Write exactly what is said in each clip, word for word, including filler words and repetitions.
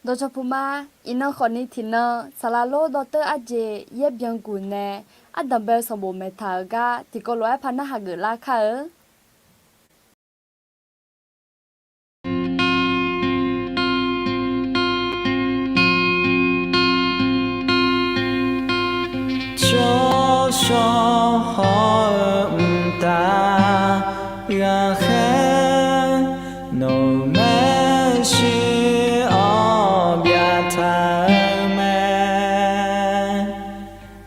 Dawqcawq puq ma, iqnan khawfni tiqnan saqlaq lor dawrteur arjeq yaer byan guq nae, ardanq bae-eu sanqbof maeqtaq-euq gar tiqkawv lof-aer par narhaq geuflar kar-eu. Tsawrshawr hawr-eu mqtav ghaqkhaer, nawq-euq maeqshi awr byaqtaq-eu mae.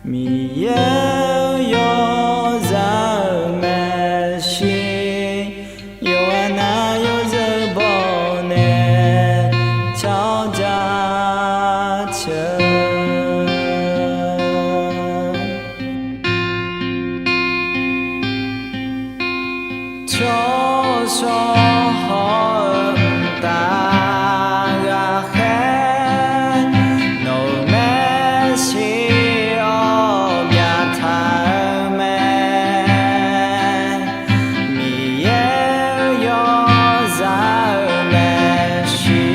Miqyaer-eu yawzaq-euq maeqshi, yawqghaq nav yawzeu baw nae car-awr jaceuq. Tsawrshawr hawr-eu mqtav ghaqkhaer, nawq-euq maeqshi awr byaqtaq-eu mae. Miqyaer-eu yawzaq-euq maeqshi,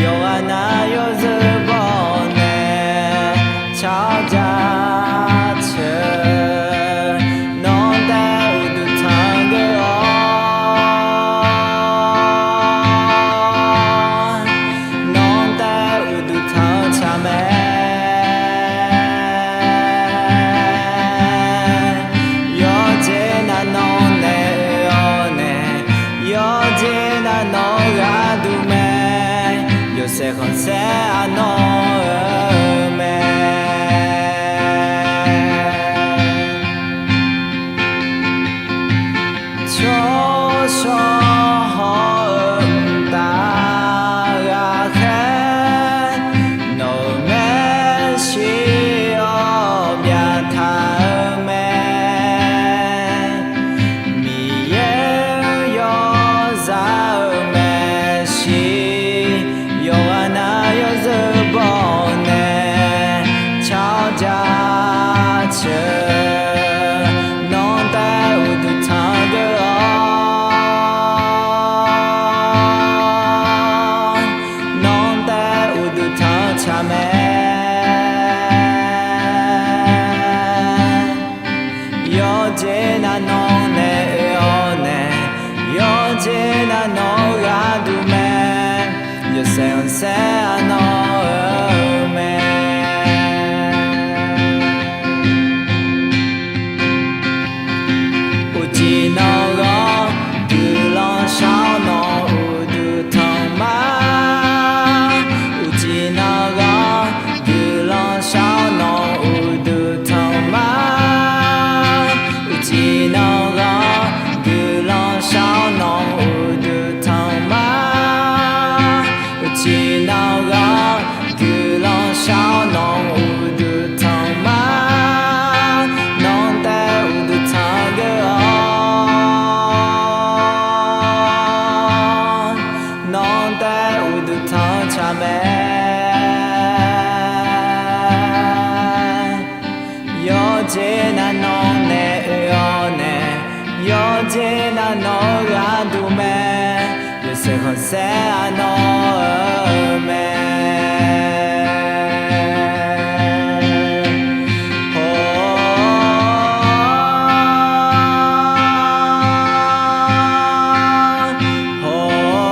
yawqghaq nav yawzeu baw nae car-awr jaceuq. Nawq-anr taef uqduq tanq geur-awr, nawq-anr taef uqduq tanq-eu tsaq mae. Yawqjeq nav nawq nae oe-awr nae, yawqjeq nav nawq-eu gharduq mae. Yawshaef khanqsaer aqnawr-eu mae. Tsawrshawr hawr-eu mqtav ghaqkhaer, nawq-euq maeqshi awr byaqtaq-eu mae. Miqyaer-eu yawzaq-euq maeqshi, yawqghaq nav yawzeu baw nae car-awr jaceuq. Nawq-anr taef uqduq tanq geur-awr, nawq-anr taef uqduq tanq-eu tsaq mae. Yawqjeq nav nawq nae oe-awr nae, yawqjeq nav nawq-eu gharduq mae. Yawshaef khanqsaer aqnawr-eu mae. Uqcif nawq ghanr guiqlanq shar-awr nawq uqduq tanq ma. Uqcif nawq ghanr guiqlanq shar-awr nawq uqduq tanq ma. Uqcif nawq ghanr guiqlanq shar-awr nawq uqduq tanq ma. Uqcif nawq ghanr guiqlanq shar-awr nawq uqduq tanq ma. Nawq-anr taef uqduq tanq geur-awr, nawq-anr taef uqduq tanq-eu tsaq mae. Yawqjeq nav nawq nae oe-awr nae, yawqjeq nav nawq-eu gharduq mae. Yawshaef khanqsaer aqnawr-eu mae. Hawr, hawr, hawr, hawr.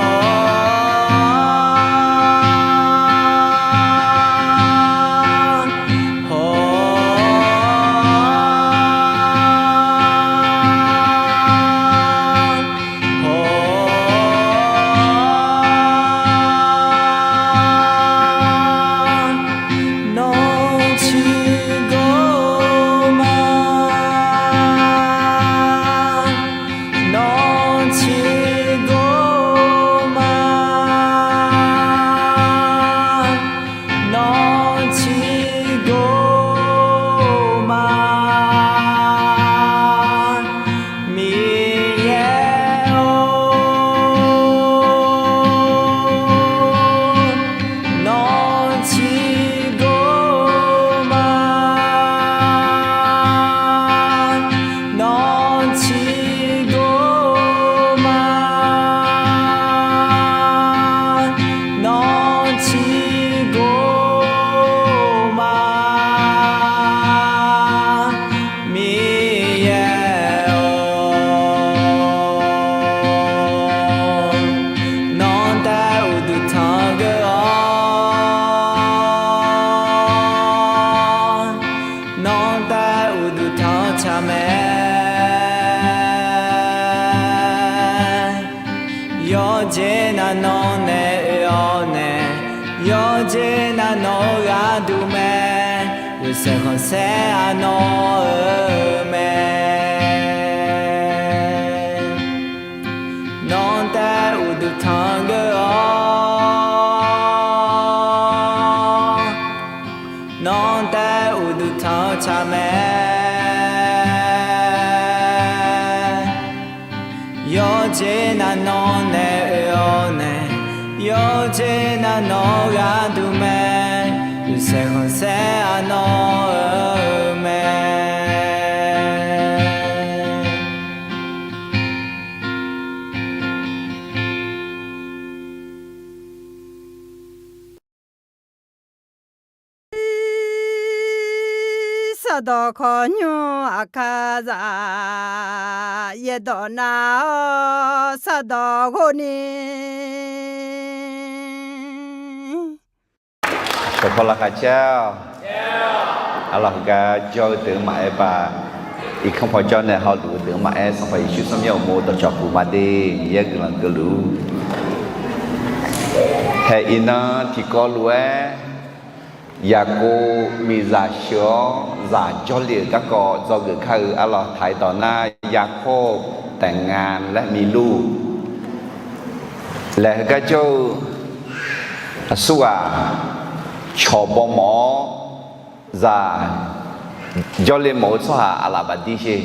Yawqjeq nav nawq nae oe-awr nae, yawqjeq nav nawq-eu gharduq mae, yawsaeq khanqsaer-aq nawq-eu mae. Nawr taef uqduq tanq geur-awr, nawr taef uqduq tanq-eu tsaq mae. Yawqjeq nav nawq nae oe-awr nae, yawqjeq nav nawq-eu gharduq mae, yawsaeq khanqsaer-aq nawq-eu mae. Sardawq khawqnymr aqkar zaq, yaerdawq nav-awr sardawq ghov ni. Shawqpaw laqkhaq caer-awq. Arlawq, heugar jawr-eu deuq-anr maqaer baq. Irkanr paw jawr nae hawluf-eu deuq-anr maqaer, Sanqpaq Yeqsur tsawrmyanr uqmov dawqcawq puq ma de. Miqyaer guiqlanq keuvluf-ur. Haeq iqnan tiqkawv lof-aer Yaqkov miqzaq sheuq-awr zaq jawrle-euq garkawv dzawgeuf kar-eu. Arlawq, taq-ir dawq nar ยาโคบแต่งงานและมีลูก laer heugar jawr-eu aqsurghaq cawq baw mawf-awr zaq jawrle mawf-eu tsawrhaq aqlaf bafdir sher.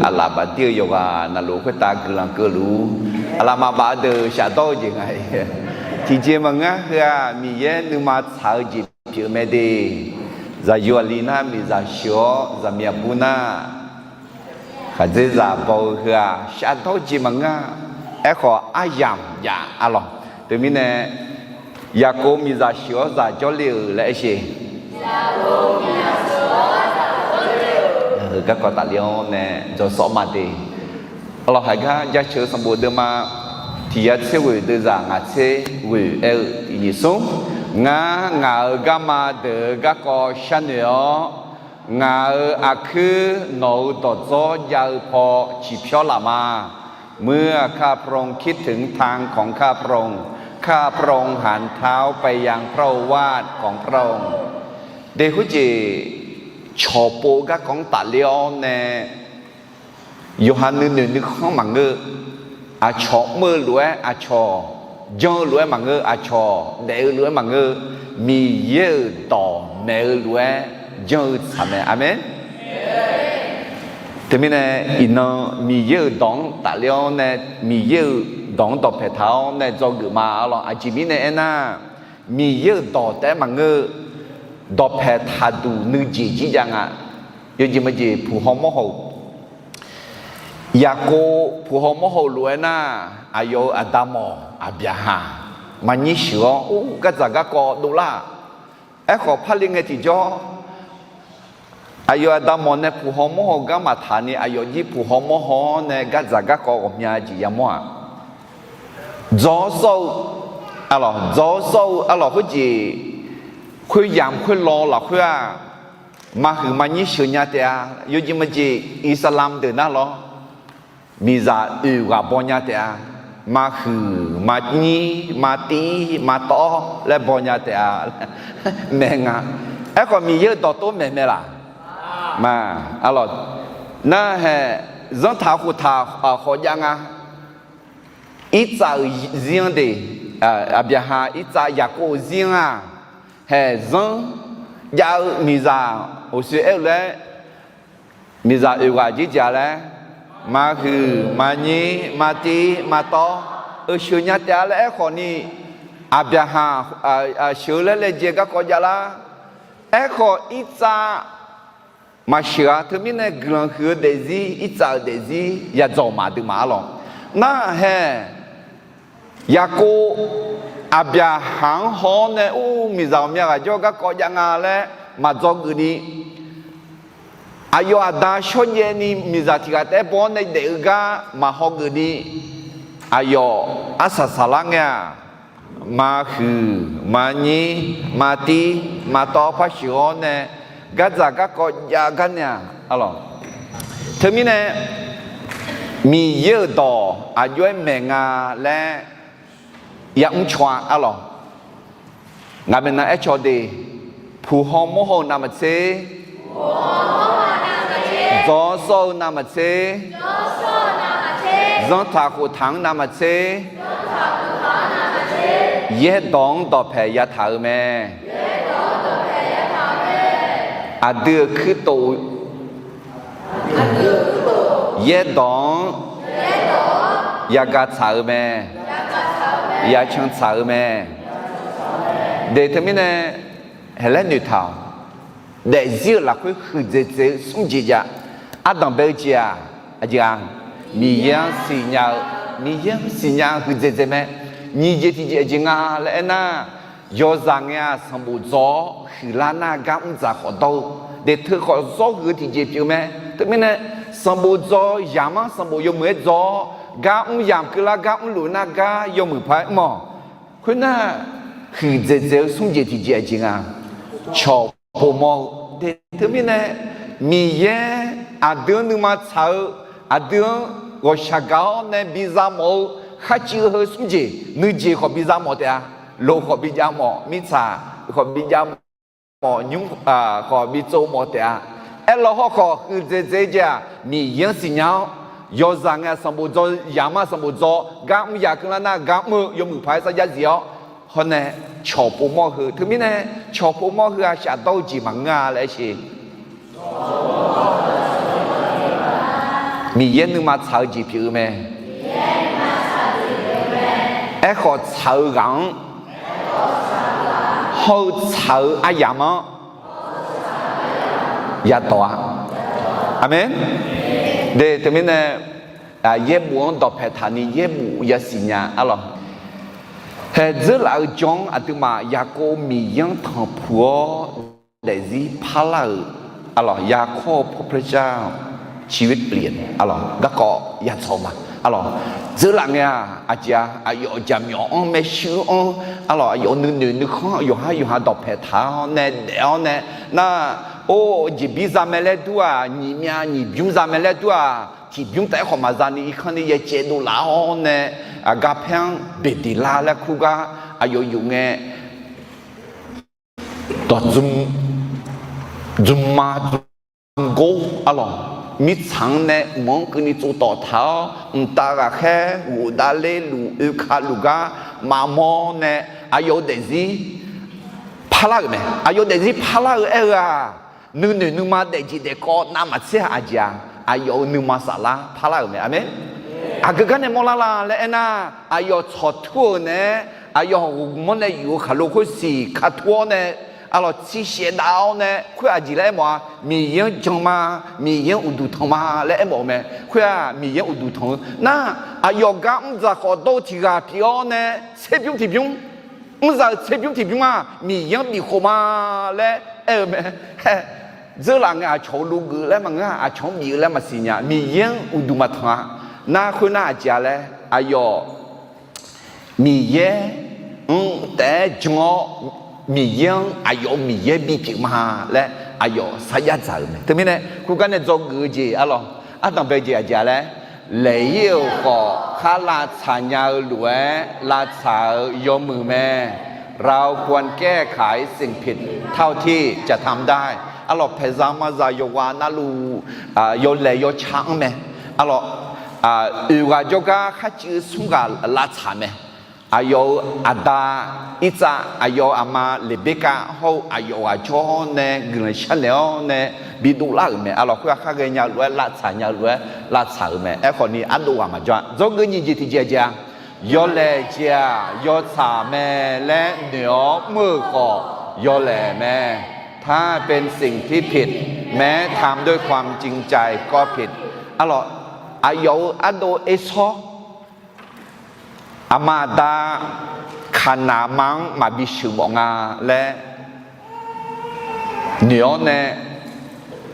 Aqlaf bafdir-eu yawqghaq navluf khoertav guiqlanq keuvluf-ur. Aqlaf maqbaf-eu deuq shafdawr-eu jeq nga. Tiqjeq maqngeur, heu-aq Miqyaer nuima tsaq-eu jeq pyeuf-eu mae de. Zaqyo aqli nar miqzaq sheuq-awr zaqmiq aqbur nar khaqdzerzaq baw-eu heu-aq shafdawr-eu jeq maqngeur-a. Aerkhawf aryamq jav-a lawq. Teumirnae Yaqkov miqzaq sheuq-awr zaq jawrle-euq laer aer sher. Heu garkawv tafler-awr nae dzawsawr ma de. Arlawq, haiq gar jaceuq-eu sanqbof deuvma tiq yar tser ghoeq deuvzaq ngaq tser ghoeq aer-eu tiq nyiq smr. Ngar ngaq-euq garma deuq-eu garkawv sharnoeq-awr, ngaq-euq aqkuir nawq-euq dawqdzawr jav-eu paw ciqpyawr laf ma. เมื่อข้าพระองค์คิดถึงทางของข้าพระองค์ ข้าพระองค์หันเท้าไปยังพระโอวาทของพระองค์ Deq khoerjeq cawqpov garkawv-anr tafler-awr nae, yawqha nuinoeq nuikhanr maqngeur. Aqcawq mr-eu lof-aer, aqcawq janr-eu lof-aer maqngeur, aqcawq daef-eu lof-aer maqngeur. Miqyaer-euq dawq maeq-eu lof-aer janr-eu tsaq mae. Aqmeq. Teumirnae iqnan Miqyaer-euq dawq-anr tafler-awr nae, Miqyaer-euq dawq-anr dawqpaeq taq-awr nae dzawgeuf ma. Arlawq, aqjeq mirnae aernar, Miqyaer-euq dawq taef-aer maqngeur-eu, dawqpaeq taqduq nuijeq jir jav nga. Yawjeq majeq puq haw mawr haw-euq Yaqkov puq haw mawr haw-eu lof-aer nar, aqyawf-euq aqda mawq Aqbyaqhaq maqnyir sheuq-awr, or, gardzaq garkawv dovlar-aq. Aerkhawf, parle ngae tiqjawr, aqyawf aqda mawq nae puq haw mawr haw-eu gar maqtaq ni, aqyawf jir puq haw mawr haw-awr nae gardzaq garkawv ghawqmya jeq yamawr-aq. Dzaw-awr sawr-eu, arlawq, dzaw-awr sawr-eu arlawq khoerjeq, khoeryamq khoerlaw lafkhoer-aq, maqhuiq maqnyir sheuq nya taef-a. Yawjeq majeq Iqsaqlamq deuq nar lawr, miqzaq oeq ghaq baw nya taef-a. Maqhuiq maqnyir maqtiv maqtawv laer baw nya taef-a. Maeq nga. Aerkhawf, Miqyaer-euq dawqtawv maeq mae laq? Ma, arlawq, narhaeq zanrtaq khoftaq khawf jav nga. Irtsav-euq zir-anr de, Aqbyaqhaq, Irtsav, Yaqkov-euq zir-anr-aq, haeq zanr jav-eu miqzaq, oqsoe aer-eu lof-aer, miqzaq oeq ghaq jeq jav laer, maqhuiq maqnyir maqtiv maqtawv-eu sheuq nya taef-a laer aerkhawf ni, Aqbyaqhaq sheuq-eu laer laejae garkawv jav lar. Aerkhawf, Irtsav maqsheuq-a. Teumirnae guiqlanq huiq-eu daefzir, Irtsav-euq daefzir yadzawq maqdui maqar lawq. Narhaeq Yaqkov Aqbyaqhaq-anr haw-awr nae, or, miqzaq ghawqmya ghaq jawr garkawv jav nga laer maqdzawgeuf ni, aqyawf aqda shawrjaev ni miqzaq tiq ghaq taef-aer baw-awr nae daef-eu gar maqhaw geuf ni, aqyawf arsaq saqlar ngae-aq, maqhuiq maqnyir maqtiv maqtawv par sheuq-awr nae, gardzaq garkawv jav gar nae-aq, arlawq. Teumirnae Miqyaer-euq dawq aqjox-aer maeq nga laer yamr caw-a arlawq. Ngaq maeqnan aer caw de, puq haw mawr haw-eu navmaqtser, dzaw-awr sawr-eu navmaqtser, zanrtaq khoftaq-anr navmaqtser, yaerdawq-anr dawqpaeq yataq-euq mae. Aqdui-euq kuirtof yaerdawq-anr yagaq tsaq-euq mae. Yacan tsaq-euq mae. De teumirnae, haeq laer noeqtaq-awq. Daefzir-euq lafkhoer huiqdzaeq dzaeq-eu smr jeq jav. Ardanq bae-eu jeq-aq, aqjeq-aq, Miqyaer-anr siqnya-eu, Miqyaer-anr siqnya huiqdzaeq dzaeq mae. Nyiq jeq tiqjeq aqjeq nga laer aernar, yawzaq ngae-aq sanqbof dzaw-awr huiqlar nar gar mr dzaq khawf dawr-eu, daeqteu khawf zawr huiq-eu tiqjeq pyeuf mae. Teumirnae, sanqbof dzaw yamq-anr sanqbof yawmuiq-aer dzaw-awr gar mr yamq keuvlar gar mrluf nar gar yawmuiq paq-aer mr-awq. Khoernar, huiqdzaeq dzaeq-eu smr jeq tiqjeq aqjeq nga, cawq pov mawr-eu. Teumirnae, Miqyaer aqdui-anr nuima tsaq-eu, aqdui-anr ghawqshaq gaq-awr nae biza mawf-eu kharcuiv heu smr jeq nuijeq khawf biza mawf taef-a. Loq khawf bijav mawf, mirtsaq khawf bijav mawf, nymr khawf bitsov mawf taef-a. Aerlawr hawrkhawf huiqdzaeq dzaeq-eu jeq-aq, Miqyaer-anr siqnya-awr, yawzaq ngae-aq sanqbof dzaw, yamq-anr sanqbof dzaw, gar mr yamq keuvlar nar gar mr-eu yawmuiq paq-aer sarjax zif-awr, hawr nae cawq pov mawr heu. Teumirnae, cawq pov mawr heu-aq shafdawr-eu jeq maqngeur-a laer aer sheq. Miqyaer nuima tsaq-eu jeq pyeuf-eu mae. Aerkhawf tsaq-eu ghaq-anr hawr-eu tsaq-eu aryamq-anr yadawq-a. Aqmeq. De teumirnae, yaerbof-anr dawqpaeq taqni yaerbof yasiq nya arlawq. Haeq dzeurlaf-eu jan-anr aqduimaf Yaqkov Miqyaer-anr tanqpuq-awr daefzir parlar-euq arlawq. ยาโคบ พบพระเจ้า ชีวิตเปลี่ยน arlawq. Garkawv yadzaw ma arlawq. Dzeurlaf ngae-aq aqjeq-a, aqyawf jaqmyawf-anr maershuir-anr arlawq, aqyawf nuinoeq nuikhanr yawqhar yawqha dawqpaeq taq-awr nae daef-awr nae nar, or, jeqbir za mae laer dur-aq, nyiq myav nyiq bymr za mae laer dur-aq, tiqbymr taef-aer khawf maqza ni irkanr ni yacaev dovlaf-awr nae, aqgar paer-anr beqdeqlar laer kur gar aqyawf yuf ngae, dawq dzmrma dzmrgor arlawq, mirtsaq-anr nae mq-anr keuvni tsovtawf taq-awr, mqtav ghaqkhaer ghofdav ler luf oeka luf gar maqmawr nae, aqyawf-euq daefzir parlar-euq mae. Aqyawf daefzir parlar-eu aer-eu-aq, nuinoeq nuima daefjeq daefkawv navmaqtser-aq aqjeq-a, aqyawf-euq nuima saflar parlar-euq mae. Aqmeq. Aqgeu gar nae mawrlar la laer aernar, aqyawf tsawqtur-euq naeq-aer aqyawf hawq ghoeq mawr nae yuf-eu khaqlo khoersiq katur-awr nae, arlawq, tsi shaev dav-awr nae khoer aqjeq laer aermawf-a, Miqyaer-anr jan ma, Miqyaer-anr uqduq tanq ma laer aermawf-eu mae. Khoer-aq Miqyaer-anr uqduq tanq-eu nar, aqyawf gar mr dzaq khawf dawr-eu tiq ghaq pyeuf-awr nae tserbymr tiqbymr, mr za-euq tserbymr tiqbymr-aq Miqyaer-anr bifkhof ma laer aer-eu mae. Dzeurlaf ngae aqcawq-eu logeuf laer maqngeur-a, aqcawq-anr bif-eu laer maqsiq nya, Miqyaer-anr uqduq maqtanq-a. Nar khoernar aqjeq-a laer aqyawf Miqyaer-anr taef-aer jan-awr, Miqyaer-anr aqyawf-euq Miqyaer bipyeuf ma laer aqyawf sarjax dzaq-euq mae. Teumirnae khoergar nae dzawgeuf-eu jeq arlawq, ardanq bae jeq aqjeq-a laer, laeq-ir-euq khawf khar lavtsaq nya-eu lof-aer lavtsaq-eu yawmuiq mae. เราควรแก้ไขสิ่งผิดเท่าที่จะทำได้ arlawq, paeqzaq mazaq yawqghaq navluf yawlaeq yawca-anr mae. Arlawq, oeq ghaq jawrgar kharcuiv smr ghaq lavtsaq mae. Aqyawf-euq aqda Irtsav, aqyawf-euq aqma Leqberkav hawr-eu aqyawf ghaq jawr-awr nae guiqlanq sharlaeq-awr nae bidov lar-euq mae. Arlawq, khoer-aq khar ghaenya-eu lof-aer lavtsaq nya-eu lof-aer lavtsaq-euq mae. Aerkhawf ni ardov ghaq maqjawr-a. Dzawgeuf nyiq jeq tiqjeq-aq jeq-a, yawlaeq jeq-aq yawtsaq mae laer noeq-awr mr-euq khawf yawlaeq mae. ถ้าเป็นสิ่งที่ผิด แม้ทำด้วยความจริงใจก็ผิด Arlawq, aqyawf-euq ardov ersawr aqma aqda Kaqnaq ma-anr maqbi sheuq mawf nga laer noeq-awr nae,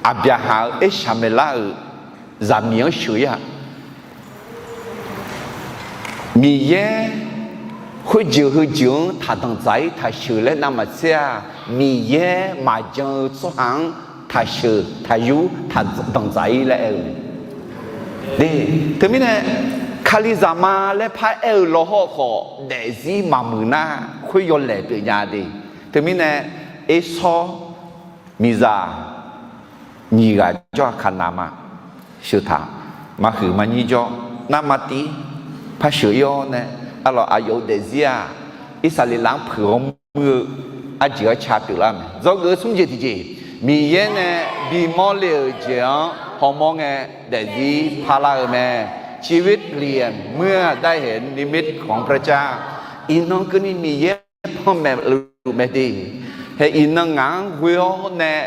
Aqbyaqhaq-euq Ershaqmeqlar-euq zaqmiq-anr sheuq-ir-aq, Miqyaer khoerjeuq heujeuq-anr taqdanq dzaq-ir taqsheuq laer navmaqtser-aq, Miqyaer maqjan-eu tsawrhaq-anr taqsheuq taqyur taqdanq dzaq-ir laer aer-eu mae. De, teumirnae, Kalizaq ma laer paraer-eu lawhawr khawf daefzir maqmuiq nar, khoer yawlaeq pyeuf nya de. Teumirnae, Ersawr miqzaq nyiq ghaq jawr-aq Kaqnaq ma. Sheuq taq, maqhuiq maqnyir jawr, nar ma tiv, par sheuq ir-awr nae, arlawq aqyawf-euq daefzir-aq, Irsaqleqlav-anr puiq ghawrmuir-eu arjeuq arca pyeuflar mae. Dzawgeuf-eu smr jeq tiqjeq, Miqyaer nae bimawr le-euq jeq-anr hawmawr ngae daefzir parlar-eu mae. ชีวิตเปลี่ยนเมื่อได้เห็นนิมิตของพระเจ้า Iqnan keuvni Miqyaer panmaeq luf mae de. Hae iqnan ngaq-anr ghoe-awr nae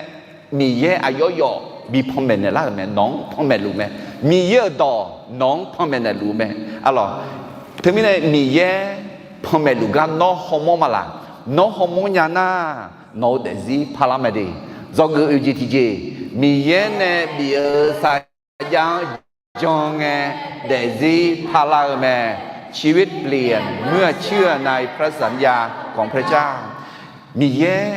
Miqyaer aqyawf yawf bi panmaeq naeqlar-euq mae, nawq-anr panmaeq luf mae. Miqyaer-euq dawq nawq-anr panmaeq naeqluf mae. Arlawq, teumirnae Miqyaer panmaeq luf gar nawr hawmawr ma laq? Nawr hawmawr nya nar, nawq-euq daefzir parlar mae de. Dzawgeuf oeq jeq tiqjeq, Miqyaer nae bif-eu sarjax-anr jan ngae daefzir parlar-eu mae. ชีวิตเปลี่ยนเมื่อเชื่อในพระสัญญาของพระเจ้า Miqyaer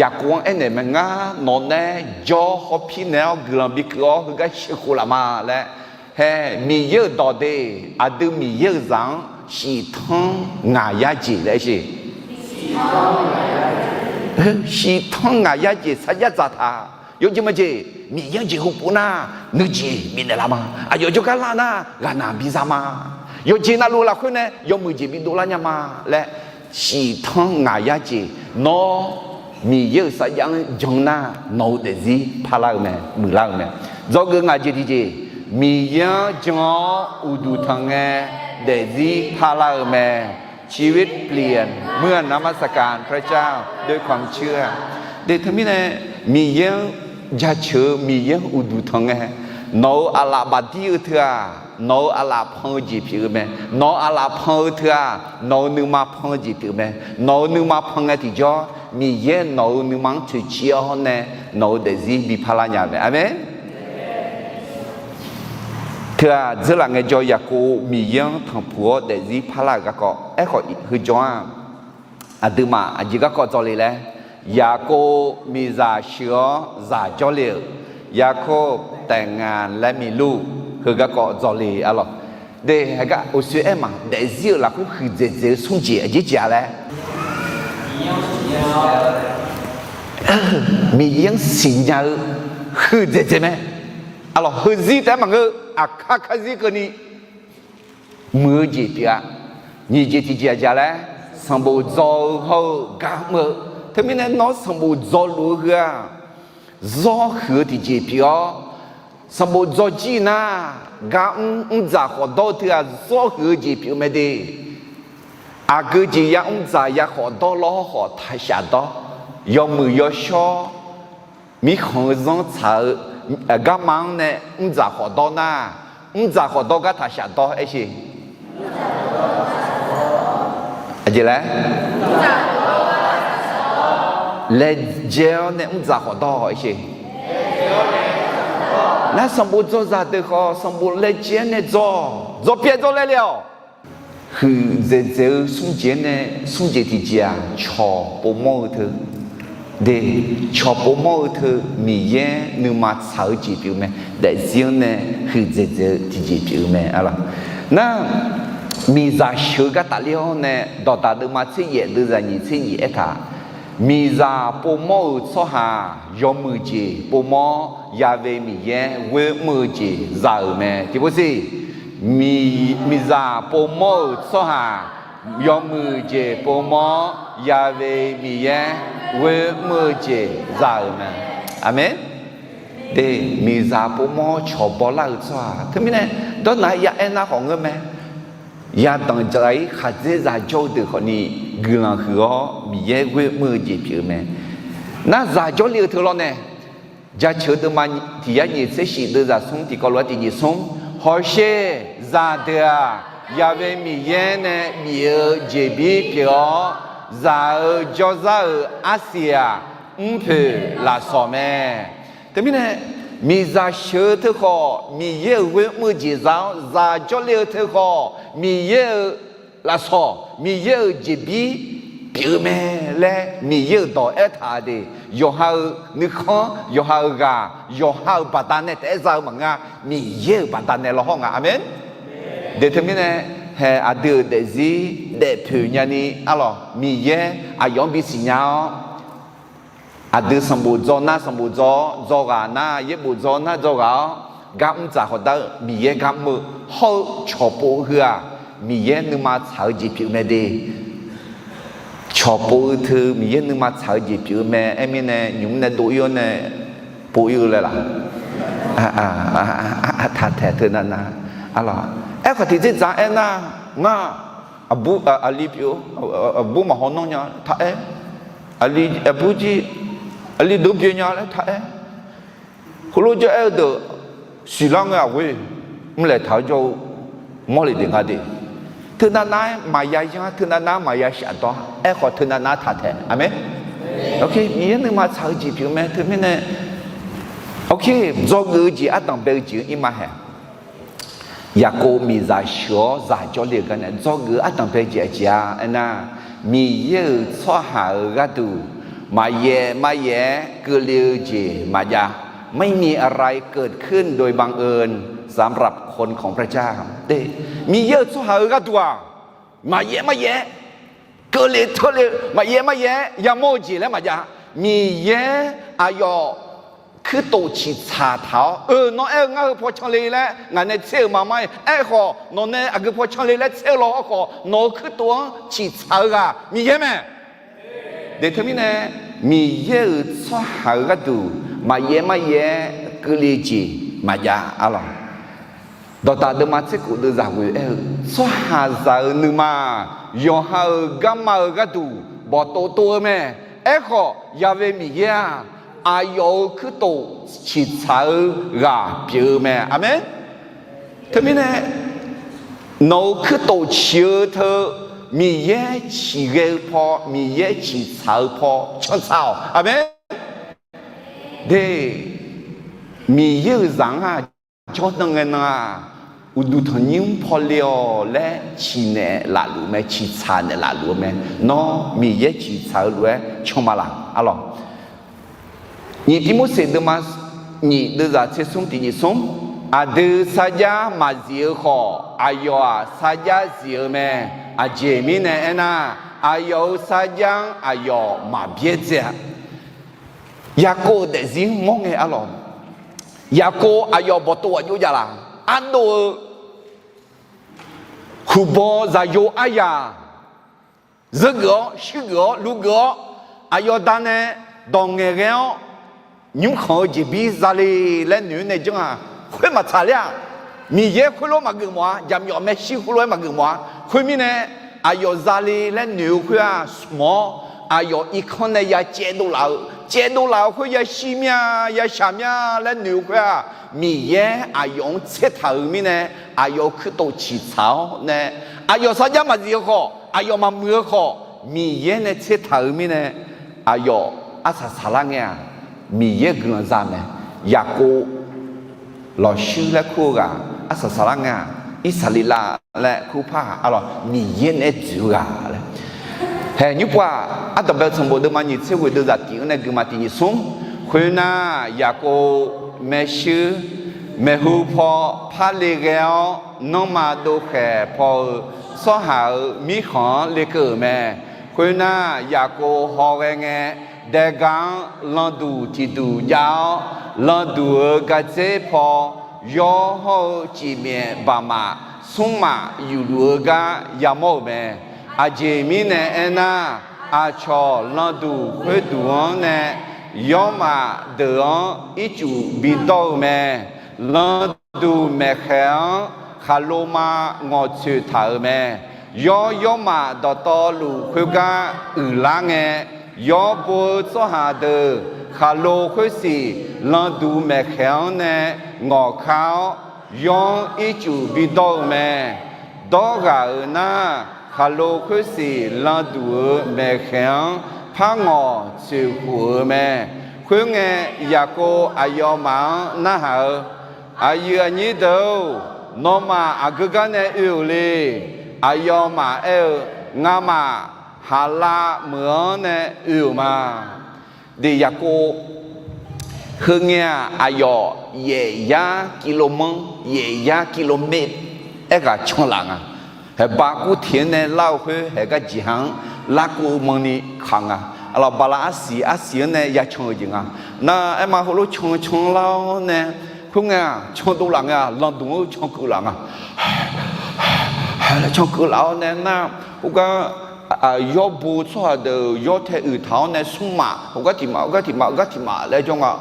Yaqkov-anr aernaeq mae, ngar nawq nae jawr hawpir naeq-awr guiqlanq bikeuv-awr heugar sheuqkhof laf ma laer. Hae Miqyaer-euq dawq de, aqdui Miqyaer-euq zaq-anr shiftanr ngaq yar jeq laer aer sheq. Shiftanr ngaq yar jeq sarjax dzaqtaq. Yawjeq maqjeq, Miqyaer-anr jeqhu pov nar, nuijeq bifnaeq laf ma. Aqyawf jawrgar lar nar, ghaqnaq biza ma. Yawqjeq navluf lafkhoer nae yawmuiq jeq bidov lar nya ma laer, shiftanr ngaq yar jeq, nawr Miqyaer-euq sarjax-anr jan nar, nawq-euq daefzir parlar-eu mae, muiqlar-eu mae. Dzawgeuf ngaq jeq tiqjeq, Miqyaer-anr jan-awr uqduq tanq ngae daefzir parlar-eu mae. ชีวิตเปลี่ยนเมื่อนมัสการพระเจ้าด้วยความเชื่อ De teumirnae, Miqyaer-anr jaceuq-eu, Miqyaer-anr uqduq tanq ngae, nawq-euq aqlaf baqdir-eu teu-aq, nawq-euq aqlaf pan-eu jeq pyeuf-eu mae. Nawq-euq aqlaf pan-eu teu-aq, nawq-euq nuima pan-eu jeq pyeuf-eu mae. Nawq-euq nuima pan ngae tiqjawr, Miqyaer nawq-euq nuima-anr toeqciv-awr nae, nawq-euq daefzir bi parlar nya-eu mae. Aqmeq. Teu-aq, dzeurlaf ngaejawr Yaqkov Miqyaer-anr tanqpuq-awr daefzir parlar-euq garkawv. Aerkhawf, heujawr-aq, aqduimaf aqjeq garkawv dzawle laer, Yaqkov miqzaq sheuq-awr zaq jawrle-euq, Yaqkov taef ngaq laer miq lur, heu garkawv dzawle arlawq. De, heugar uqshoe aer ma, daefzir-euq lafkhoer huiqdzaeq dzaeq-eu smr jeq aqjeq jeq-a laer, Miqyaer-anr siqnya-eu huiqdzaeq dzaeq mae. Arlawq, heuzir taef-aer maqngeur, aqkar karzir keuvni muiq-eu jeq pyeuf-a. Nyiq jeq tiqjeq aqjeq laer, sanqbof dzaw-eu hawr-eu gar mr-eu. Teumirnae nawr sanqbof dzaw luf-eu heu-aq, zawr huiq-eu tiqjeq pyeuf-awr, sanqbof dzaw jir nar, gar mr mrdzaq khawf dawr-eu teu-aq, zawr huiq-eu jeq pyeuf-eu mae de. Aqgeu jeq ya mrdzaq ya khawf dawr lawr khawf taqshaf dawr, yawmuiq yawshawr mirkhanq-eu zanr tsaq-eu garma-anr nae mrdzaq khawf dawr nar, mrdzaq khawf dawr gar taqshaf dawr aer sheq. Aqjeq laer, laejae-awr nae mrdzaq khawf dawr aer sheq. Nar sanqbof dzaw zaqdeuq khawf, sanqbof laejae-awr nae dzaw, dzaw pyaev dzaw laev le-awq. Huiqdzaeq dzaeq-eu smr jeq-anr nae smr jeq tiqjeq-aq, cawq povmawr-eu teu. De, cawq povmawr-eu teu Miqyaer nuima tsaq-eu jeq pyeuf-eu mae. Daefzir-anr nae huiqdzaeq dzaeq-eu tiqjeq pyeuf-eu mae arlawq. Nar, miqzaq sheuq-eu gar tafler-awr nae dawqdaq deuvma tser yaef deuvzaq nyiq tser nyiq aertaq, miqzaq povmawr-euq tsawrhaq yawmuiq jeq povmawr-awr, Yaqve Miqyaer ghoer mr-eu jeq za-euq mae. Tiqpov siq, miqzaq povmawr-euq tsawrhaq yawmuiq jeq povmawr-awr, Yaqve Miqyaer ghoer mr-eu jeq za-euq mae. Aqmeq. De, miqzaq povmawr-awr cawq bawlar-eu tsawrhaq teumirnae, dawrnaq-aer ya aernar khawf ngeur mae. Yadanq dzaq-ir khaqdzer zaq jawr-eu deuq khawfni guiqlanq huiq-awr Miqyaer ghoer mr-eu jeq pyeuf-eu mae. Nar zaq jawrle-eu teu lawr nae, Jaceuq deuvma tiq yar nyiq tser shif deuvzaq smr tiqkawv lof-aer tiq nyiq smr, hawsher zaqdeuq-aq, Yaqve Miqyaer nae bif-eu jeqbir pyeuf-awr, zaq-eu jawrzar-euq arsiq-aq, mrpoeq lafsawq mae. Teumirnae, miqzaq sheuq-eu teu khawf Miqyaer-euq ghoer mr-eu jeq za-awr, zaq jawrle-eu teu khawf Miqyaer-euq lafsawq, Miqyaer-euq jeqbir pyeuf-eu mae laer Miqyaer-euq dawq aertaq de. yawqha-euq nuikhanr, yawqha-euq ghaq, yawqha-euq baqdanae taef-aer za-eu maqngeur-a. Miqyaer-euq baqdanae lawhawr nga. Aqmeq. Deuq teumirnae, hae aqdui-euq daefzir daefpoeq nyani arlawq, Miqyaer aqyawf-anr bisiq nya-awr, aqdui sanqbof dzaw nar sanqbof dzaw-awr, dzawghaq nar yaerbof dzaw nar dzawghaq-awr, gar mr dzaq khawf dar-eu Miqyaer gar mr-eu hawr-eu cawqpov heu-aq, Miqyaer nuima tsaq-eu jeq pyeuf mae de. Cawqpov-eu teu Miqyaer nuima tsaq-eu jeq pyeuf-eu mae. Aer mirnae nymq mr nae dov-ir-awr nae pov-ir-eu laer laq? Taq taeq teu navnav. Arlawq, aerkhawf tiqdzer dzaq aernar, ngar aqbur, aqli pyeuf-eu, aqbur maqhaw nanr nya laer taq aer, aqbur jir, aqli deuq-anr byae nya laer taq aer, heulof jawr aer-eu deuq siqlar ngae aqghoer mrlaeq taq-awr jawr-eu mawrle deuq nga de. Teu navnav-aer maqya yanr, teu navnav-aer maqya shafdawr, aerkhawf teu navnav-aer taq taeq. Aqmeq. Miqyaer nuima tsaq-eu jeq pyeuf mae. Teumirnae, dzawgeuf-eu jeq ardanq bae-eu jeq-anr irma haeq. Yaqkov miqzaq sheuq-awr zaq jawrle-euq gar nae dzawgeuf-eu ardanq bae-eu jeq aqjeq-a aernar, Miqyaer-euq tsawrhaq-euq gharduq maqyaef maqyaef-aer keuvle-eu jeq maqjav. ไม่มีอะไรเกิดขึ้นโดยบังเอิญ สำหรับคนของพระเจ้า Miqyaer-euq tsawrhaq-euq gharduq-aq, maqyaef maqyaef-aer keuvle teurle-eu, maqyaef maqyaef-aer yamawr-eu jeq laer maqjav. Miqyaer aqyawf kuirtof ciqtsaq taq-awr, eu, nawr aer-eu ngar heu paw canle laer ngaq nae tser-euq ma mar-iq, aerkhawf nawq nae aqgeu paw canle laer tser-eu law hawrkhawf, nawq-euq kuirtof-anr ciqtsaq-eu ghaq Miqyaer mae. Deuq teumirnae, Miqyaer-euq tsawrhaq-euq gharduq maqyaef maqyaef-aer keuvle jeq maqjav arlawq. Dawqdaq deuvma tser khof deuvzaq ghoe aer-eu, tsawrhaqzaq-euq nuima-aq, yawqha-euq garma-euq gharduq bawqtov tov-eu mae. Aerkhawf, Yaqve Miqyaer-aq, aqyawf-euq kuirtof ciqtsaq-eu ghaq pyeuf-eu mae. Aqmeq. Teumirnae, nawq-euq kuirtof ciq-eu teu Miqyaer ciqghae-eu paw, Miqyaer ciqtsaq-eu paw cantsaq-awq. Aqmeq. De, Miqyaer-euq zaq-anr-aq, jawrdan ngae nan-aq, uqduq tanqnymr pawle-awq laer ciqnaeq lafluf mae, ciqtsaq naeq lafluf-eu mae. Nawr Miqyaer ciqtsaq-eu lof-aer canma laq arlawq. Nyiq Tirmorseq deuvma nyiq deuvzaq tser smr tiq nyiq smr, aqdui sarjax maqzif-eu khawf, aqyawf-aq sarjax zif-eu mae. Aqjeq mirnae aernar, aqyawf-euq sarjax-anr aqyawf maqbyaerdzae-a. Yaqkov-euq daefzir mawr ngae arlawq. Yaqkov aqyawf bawqtov ghaq jov jav laq? Ardov-eu huqbaw zaqyo aryaq zeur geuf-awr, shuir geuf-awr, luv geuf-awr, aqyawf danae dawq ngaeqghae-awr, nymrkhanq-eu jeqbir zale laer noeq-aer nae janr-aq, khoer maqtsaq ler-aq, Miqyaer khoerlof-aer maqgeuf mawf-a, jaqmyawf maershuir khoerlof-aer maqgeuf mawf-a. Khoermirnae, aqyawf zale laer noeq-eu khoer-aq, smq-awr aqyawf irkanr nae ya caevdov laf-eu, caevdov laf-eu khoer yashir mir-a, yashaq mir-a laer noeq-eu khoer-aq, Miqyaer aqyawf-anr tsertaq-euq mirnae, aqyawf-euq kuirtof ciqtsaq-awr nae, aqyawf sarjax maqzif-eu khawf, aqyawf maqmuiq-eu khawf, Miqyaer nae tsertaq-euq mirnae, aqyawf arsaq saqlar ngae-aq, Miqyaer guiqlanq za mae. Yaqkov lawqshuir laer kur-eu ghaq arsaq saqlar ngae-aq, Irsaqleqlav laer kur par-aq, arlawq, Miqyaer naeq-aer dzoeq-eu ghaq laer. Haeq nymr pov-aq, ardanqbae-eu sanqbof deuvma nyiq tser ghoeq deuvzaq tiq-anr nae guiqma tiq nyiq smr. Khoernar, Yaqkov maershuir maeqhu paw parle ghae-awr, nanrma dovkhaeq paw-eu tsawrhaq-euq mirkhanq-anr lekeuv-euq mae. Khoernar, Yaqkov hawghae ngae, daega-anr landuq tiqduq jav-awr, landuq-euq gardzer paw yawr hawr-eu cifmyaef baqmaf smrmaf yufluf-eu gar yamawr-euq mae. Aqjeq mirnae aernar, aqcawq landuq khoerduq-anr nae yawrmaf deuq-anr ircuf bidawr-eu mae. Landuq maeqkhaeq-anr khaqlo ma ngawqtsoeq taq-euq mae. Yawr yawrmaf dawqtawvluf khoergar uiqlar ngae, yawr bo-eu tsawrhaq deuq khaqlo khoersiq landuq maeqkhaeq-anr nae ngawqkar-awr, yawr-anr ircuf bidawr-eu mae. Dawr ghaq-euq nar, khaqlo khoersiq landuq-euq maeqkhaeq-anr par ngawq tsoeqkhof-eu mae. Khoerngae, Yaqkov aqyawfmaf-anr narhaq-eu, Aqyuif aqnyir deuq-or, nawmaf aqgeu gar nae oe-euq le? Aqyawfmaf aer-eu, Ngamaf Haqlav meuq-anr nae oe-euq ma. Deq Yaqkov heungae-aq, aqyawf yaef yar กิโลเมตร, yaef yar กิโลเมตร aerghaq canlaf nga. Haeqba kur tiq-anr nae lar-eu khoer haeq gar jeqha-anr larkeuv manni kaq nga. Aqlawq bala arsiq arsiq-anr nae ya can-eu jeq nga. Nar aerma heulof can can lar-awr nae, khoerngae-aq candov laf ngae-aq, lanqduq-anr cankeuv laf nga. Laer cankeuv laf-awr nae nar, khoergar yawr bo tsawrhaq deuq yawr tae uiq taq-awr nae smrmaf heugar tiq maf, heugar tiq maf, heugar tiq maf laer jawr nga.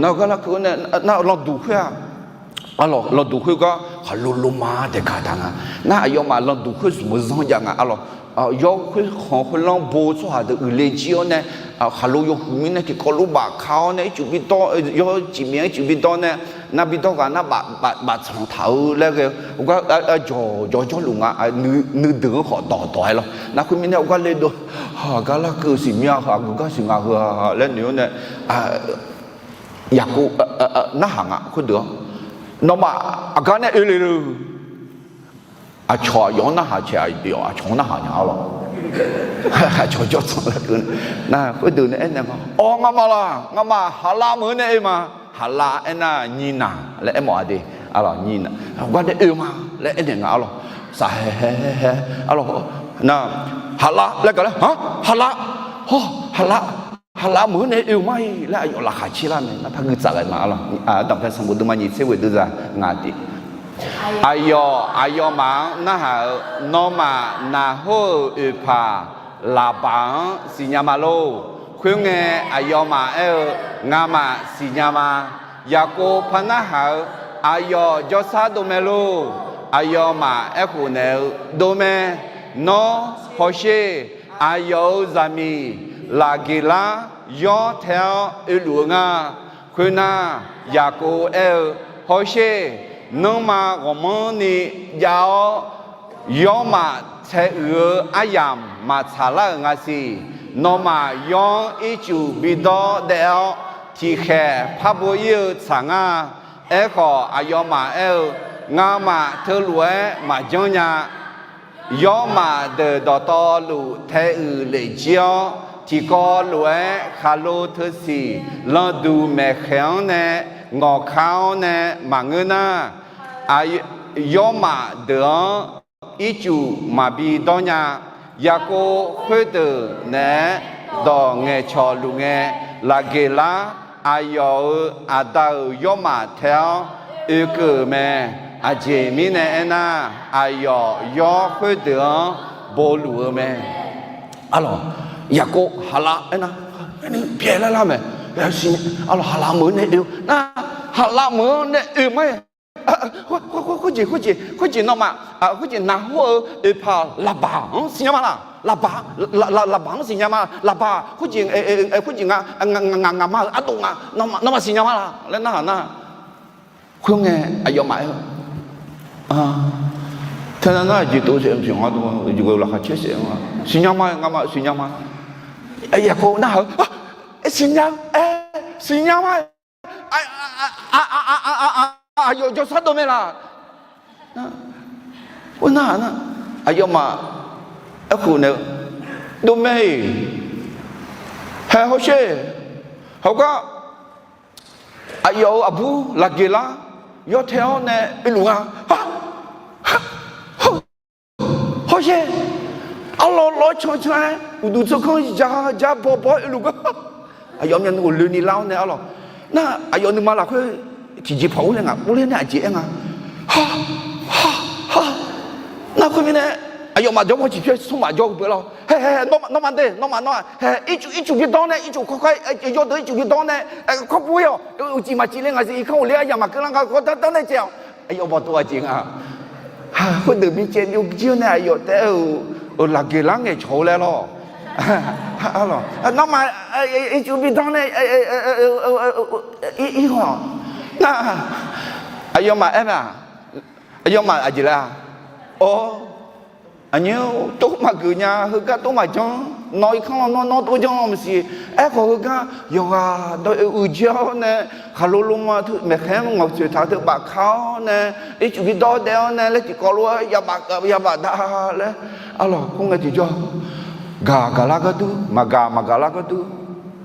Nar heugar larkeuv-awr nae nar lanqduq khoer-aq, aqlawq lanqduq khoergar khaqlo loma daeqkaq taq nga. Nar aqyawfmaf lanqduq khoer zmq-eu zanr jav nga. Aqlawq yawr khoer khanq khoerlanr bo tsawrhaq deuq uiqle jir-awr nae, khaqlo yawhuiq mirnae tiqkawv lof bafka-awr nae ircuf bidawr, yawr cifmyav ircuf bidawr nae, nar bidawr ghaq nar baf tsanq taq-eu laer ghae-eu heugar jawq jawr jawrluf nga. Nuideuq-anr khawf dawqdawq-aer lawr. Nar khoermirnae heugar le dov, gar larkeuv siqmya aqgeu gar siq nga heu-a laer noeq-awr nae, Yaqkov narhaq nga khoerdeuq-anr. Nawmaf aqgar nae oe le le. Aqcawq aqyawf-anr narhaq caeq, aqyawf aqcawq-anr narhaq nya-a lawq. Aqcawq jawr tsanq laer keuv nar, khoerdeuq nae aernaeq nga, Awq, ngamaf laq, ngamaf Haqlav meuq-anr nae oe ma. Haqlav aernar nyiq naq laer aermawf-a de. Aqlawq nyiq naq, gar nae oe ma laer aernaeq nga. Aqlawq saqhae hae hae, aqlawq nar, Haqlav laer gaq laer, Haqlav, hawr Haqlav, Haqlav meuq-anr nae oe-eu ma-iq laer aqyawf laqkhaq caer lar mae. Nar par gui tsaf ghae ma. Aqlawq Aqdamq paer sanqbof deuvma nyiq tser ghoeq deuv za nga de. Aqyawf aqyawfmaf-anr narhaq-eu, Nawmaf Naqhor-euq oeqpaq Laqbaq-anr siqnya ma lor. Khoerngae aqyawfmaf aer-eu, Ngamaf siqnya ma. Yaqkov par narhaq-eu, Aqyawf jawrshar dov mae lor. Aqyawfmaf aerkhof naeq-eu, Dov mae. Nawr hawsher. Aqyawf-euq zaqmiq Laqgeqlar yawr tae-awr oeluf-eu nga. Khoernar, Yaqkov aer-eu, Hawsher. Nanrma ghawqmanrni jav-awr, yawrmaf tae uiq-eu aryamq maqtsaq lar-euq nga siq. Nawmaf yawr-anr ircuf bidawr daef-awr, tiqkhaeq par bo ir-eu tsaq nga. Aerkhawf, aqyawfmaf aer-eu, Ngamaf teulof-aer maqjanr nya. Yawrmaf deuq dawqtawvluf tae uiq lef jir-awr, tiqkawv lof-aer khaqlo teusiq lanqduq maeqkhaeq-anr nae ngawqkar-awr nae maqngeur nar, yawrmaf deuq-anr ircuf maqbi dawr nya. Yaqkov khoerdeuq naeq-aer dawq ngaeqcawq luf ngae, Laqgeqlar aqyawf-euq aqda-euq yawrmaf tae-awr oekeuv-euq mae. Aqjeq mirnae aernar, aqyawf yawr khoerdeuq-anr bo luf-eu mae. Aqlawq, Yaqkov Haqlav aernar, aerni pyaeq lar lar mae. Aqlawq, Haqlav meuq-anr nae oe nar, Haqlav meuq-anr nae oe ma-aer, khoerjeq, khoerjeq, khoerjeq nawmaf, khoerjeq Naqhor-euq oeqpaq Laqbaq-anr siqnya ma laq? Laqbaq, Laqbaq-anr siqnya ma laq? Laqbaq, khoerjeq, khoerjeq nga, ngaq, ngaqma-euq ardov nga, nawmaf siqnya ma laq laer narhaq nar, khoerngae aqyawfmaf aer-eu, Teunav nar aqjeq tov saef maqsiq nga, laqkhaq caer saef-a, siqnya ma, ngamaf siqnya ma. Yaqkov narhaq-eu, Siqnya, siqnya ma. Aqyawf jawrshar dov mae laq? Khoernar nar, aqyawfmaf aerkhof naeq-eu, Dov mae-iq, hae hawsher. Heugar aqyawf-euq aqbur Laqgeqlar yawtae-awr nae oeluf nga. Hawsher, arlawr lawr cancan-aer uqduq tsawrkanr ja ja bawbaw-awr oeluf gar, aqyawf myavnuiv ghofloeni lar-awr nae arlawq, nar aqyawf nuima lafkhoer tiqjeq paq-awr nae ngaq uvler nae aqjeq aer nga. Nar khoermirnae, aqyawfmaf jawr mawr ciqpyaer smrmaf jawr-eu beu lawr. Hae, hae, nawmaf dae, nawmaf nawr-aq, hae, ircuf ircuf bi dawr nae, ircuf kawrkawr, yawdeuq ircuf bi dawr nae, kawrpur-ir-awq, uqcif maqcif le ngaq siq, irkanr ghofler aryamq maqkeuv lar nga, kawr dar dar nae caev-awq. Aqyawf bawqtov aqjeq nga. Khoerdeuq bi caev byovjir-awr nae aqyawf taef-aer-euq, Laqgeqlar ngaeqcawq-eu laer lawr. Nawmaf ircuf bi dawr nae, ir-awq. Nar, aqyawfmaf aer mae-aq, aqyawfmaf aqjeq laer-a? Awr, aqnyir-or, tov maqgeuf nya, heugar tov maqjanr, nawr irkanr lawnmr nawr tov janr-awr maqsiq. Aerkhawf heugar yawqghaq dawq-eu uiqjir-awr nae, khaqlo loma teu maeqkhaer-anr ngawqtsoeq taq-eu teu bafka-awr nae, ircuf bi dawr daef-awr nae laer tiqkawv lof-aer yabaf da laer, arlawq khoerngae tiqjawr, gaq gaqlar gharduq, maqgaq maqgaqlar gharduq,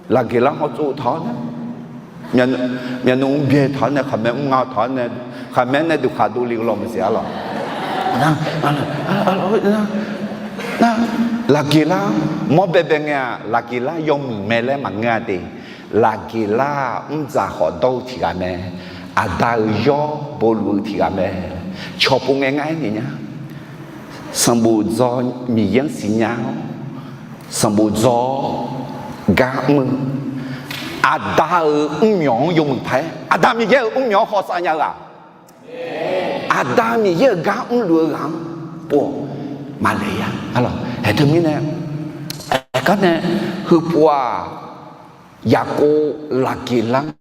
Laqgeqlar hawtsov taq-awr nae, myavnuiv mrbyae taq-awr nae, khaqmae mrnga taq-awr nae, khaqmae nae duqkhaq dovle-eu law maqsiq arlawq. Laqgeqlar mawr baebae ngae-aq, laqgeqlar yawmuiq mae laer maqngeur-a de. Laqgeqlar-aq mrdzaq khawf dawr-eu tiq ghaq mae. Aqda-euq yawr bowluf-eu tiq ghaq mae. Cawqpov ngae ngar aernaeq nya. Sanqbof dzaw Miqyaer-anr siqnya-awr, sanqbof dzaw-awr gar mr-eu, Aqda-euq mrmyawq-anr yawmuiq paq-aer, Aqda Miqyaer-euq mrmyawq-anr hawsav nya-eu ghaq, Aqda Miqyaer-euq gar mrluf-eu ghaq-anr pov-awq maqlaeq ya. Arlawq, aer teumirnae, aergar nae, heupov-aq, Yaqkov laqgeqlar-anr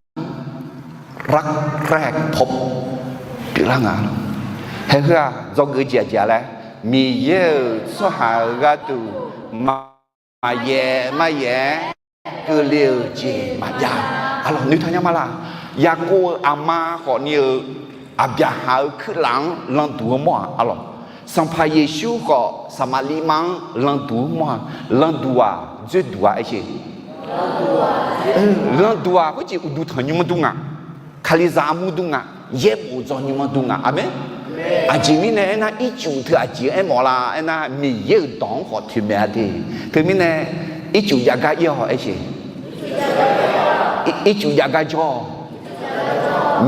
รักแรกพบ pyeuflar nga. Haeheu-aq dzawgeuf jeq aqjeq-a laer, Miqyaer-euq tsawrhaq-euq gharduq maqyaef maryaef-aer keuvle-euq jeq maqjav. Arlawq, noeqtaq nya ma laq? Yaqkov-euq aqma khawfni-eu Aqbyaqhaq-euq kuirlaf-anr landuq-eu mawr-aq arlawq, Sanqpaq Yeqsur khawf Saqmaqliv ma-anr landuq-eu mawr-aq, landuq-aq dzoerduq-a aer sheq. Landuq-aq khoerjeq uqduq tanqnymr dur nga, Kalizaq armur dur nga, yaerbof dzawnymr dur nga. Aqmeq. Aqjeq mirnae aernar, ircuf teu aqjeq-anr aermawf la aernar, Miqyaer-euq dawq-anr khawf toeqmaeq-a de. Teumirnae, ircuf jav gar ir-awq aer sheq. Ircuf jav gar jawr-awq.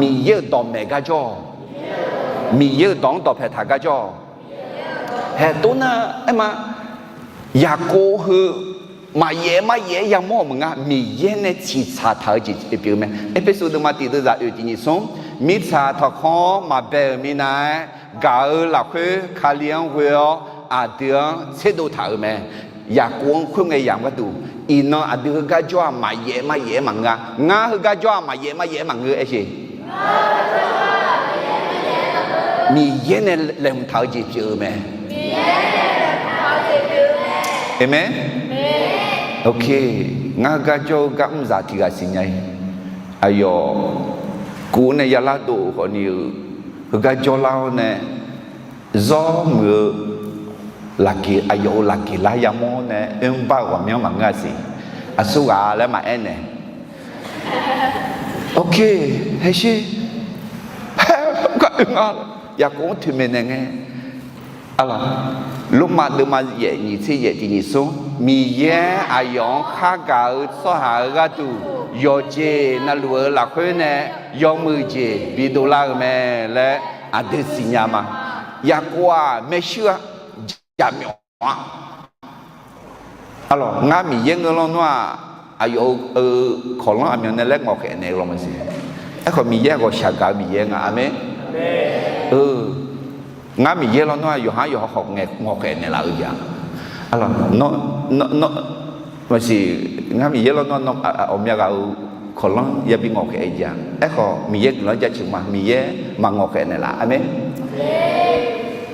Miqyaer-euq dawqmaeq gar jawr-awq. Miqyaer-euq dawq-anr dawqpae taq gar jawr-awq. Haeq tov nar aerma, Yaqkov heu maqyaef maryaef-aer yamawr-euq maqnga, Miqyaer nae tsiqtsaq taq-eu jeq pyeuf-eu mae. Erpersu deuvma tiq deuvzaq oeq tiq nyiq smr, mirtsaq tanqkhawr maqbae-euq minav-aer gaq-eu lafkhoer Kali-anr ghoe-awr aqdui-anr tserdov taq-euq mae. Yaqkov-anr khoerngae yamq gharduq, iqnan aqdui heugar jawr-aq maqyaef maryaef-aer maqngeur-a. Ngar heugar jawr-aq maqyaef maryaef-aer maqngeur aer sheq. Miqyaer nae laeqhmq taq-eu jeq pyeuf-eu mae. Aqmeq. Ok, ngar heugar jawr-eu gar mr zaq tiq ghaq siqnya-ir. Aqyawf kuv nae yalar dov-eu khawfni-eu, heugar jawrlar-awr nae zawr muiq-eu laqgeq, aqyawf-euq laqgeq lar yamawr nae oermr bar-euq ghawqmyanr maqngeur-a siq. Aqsur ghaq laer maqaer naeq. Ok, haersher. Haer, gar oe nga. Yaqkov-anr toeqmaeq naeq ngae, arlawq, Lormav deuvma yaef nyiq tser yaef tiq nyiq smr, Miqyaer aqyawf-anr khargaq-eu tsawrhaq-euq gharduq yawqjeq navluf-eu lafkhoer nae yawmuiq jeq bidov lar-eu mae laer aqdui siqnya ma. Yaqkov-aq maershuir-a, jaqmyawf-a. Arlawq, ngar Miqyaer ngeur lawnmr-aq, aqyawf-euq kawqlanr aqmyan nae laer ngawqkhaef naeq-eu law maqsiq. Aerkhawf Miqyaer ghawqshaq gaq-eu Miqyaer nga. Aqmeq. Eu, ngar Miqyaer lawnmr-aq, yawqha yawqha khawf ngae ngawqkhaef naeqlaf-eu jeq-a. Arlawq, nawr, nawr, nawr, maqsiq, ngar Miqyaer lawnmr-aq, nawr ghawqmya ghaq-euq kawqlanr yabi ngawqkhaef-eu jeq-a. Aerkhawf Miqyaer guiqlanq jaceuq ma, Miqyaer maqngawqkhaef naeqlaf. Aqmeq.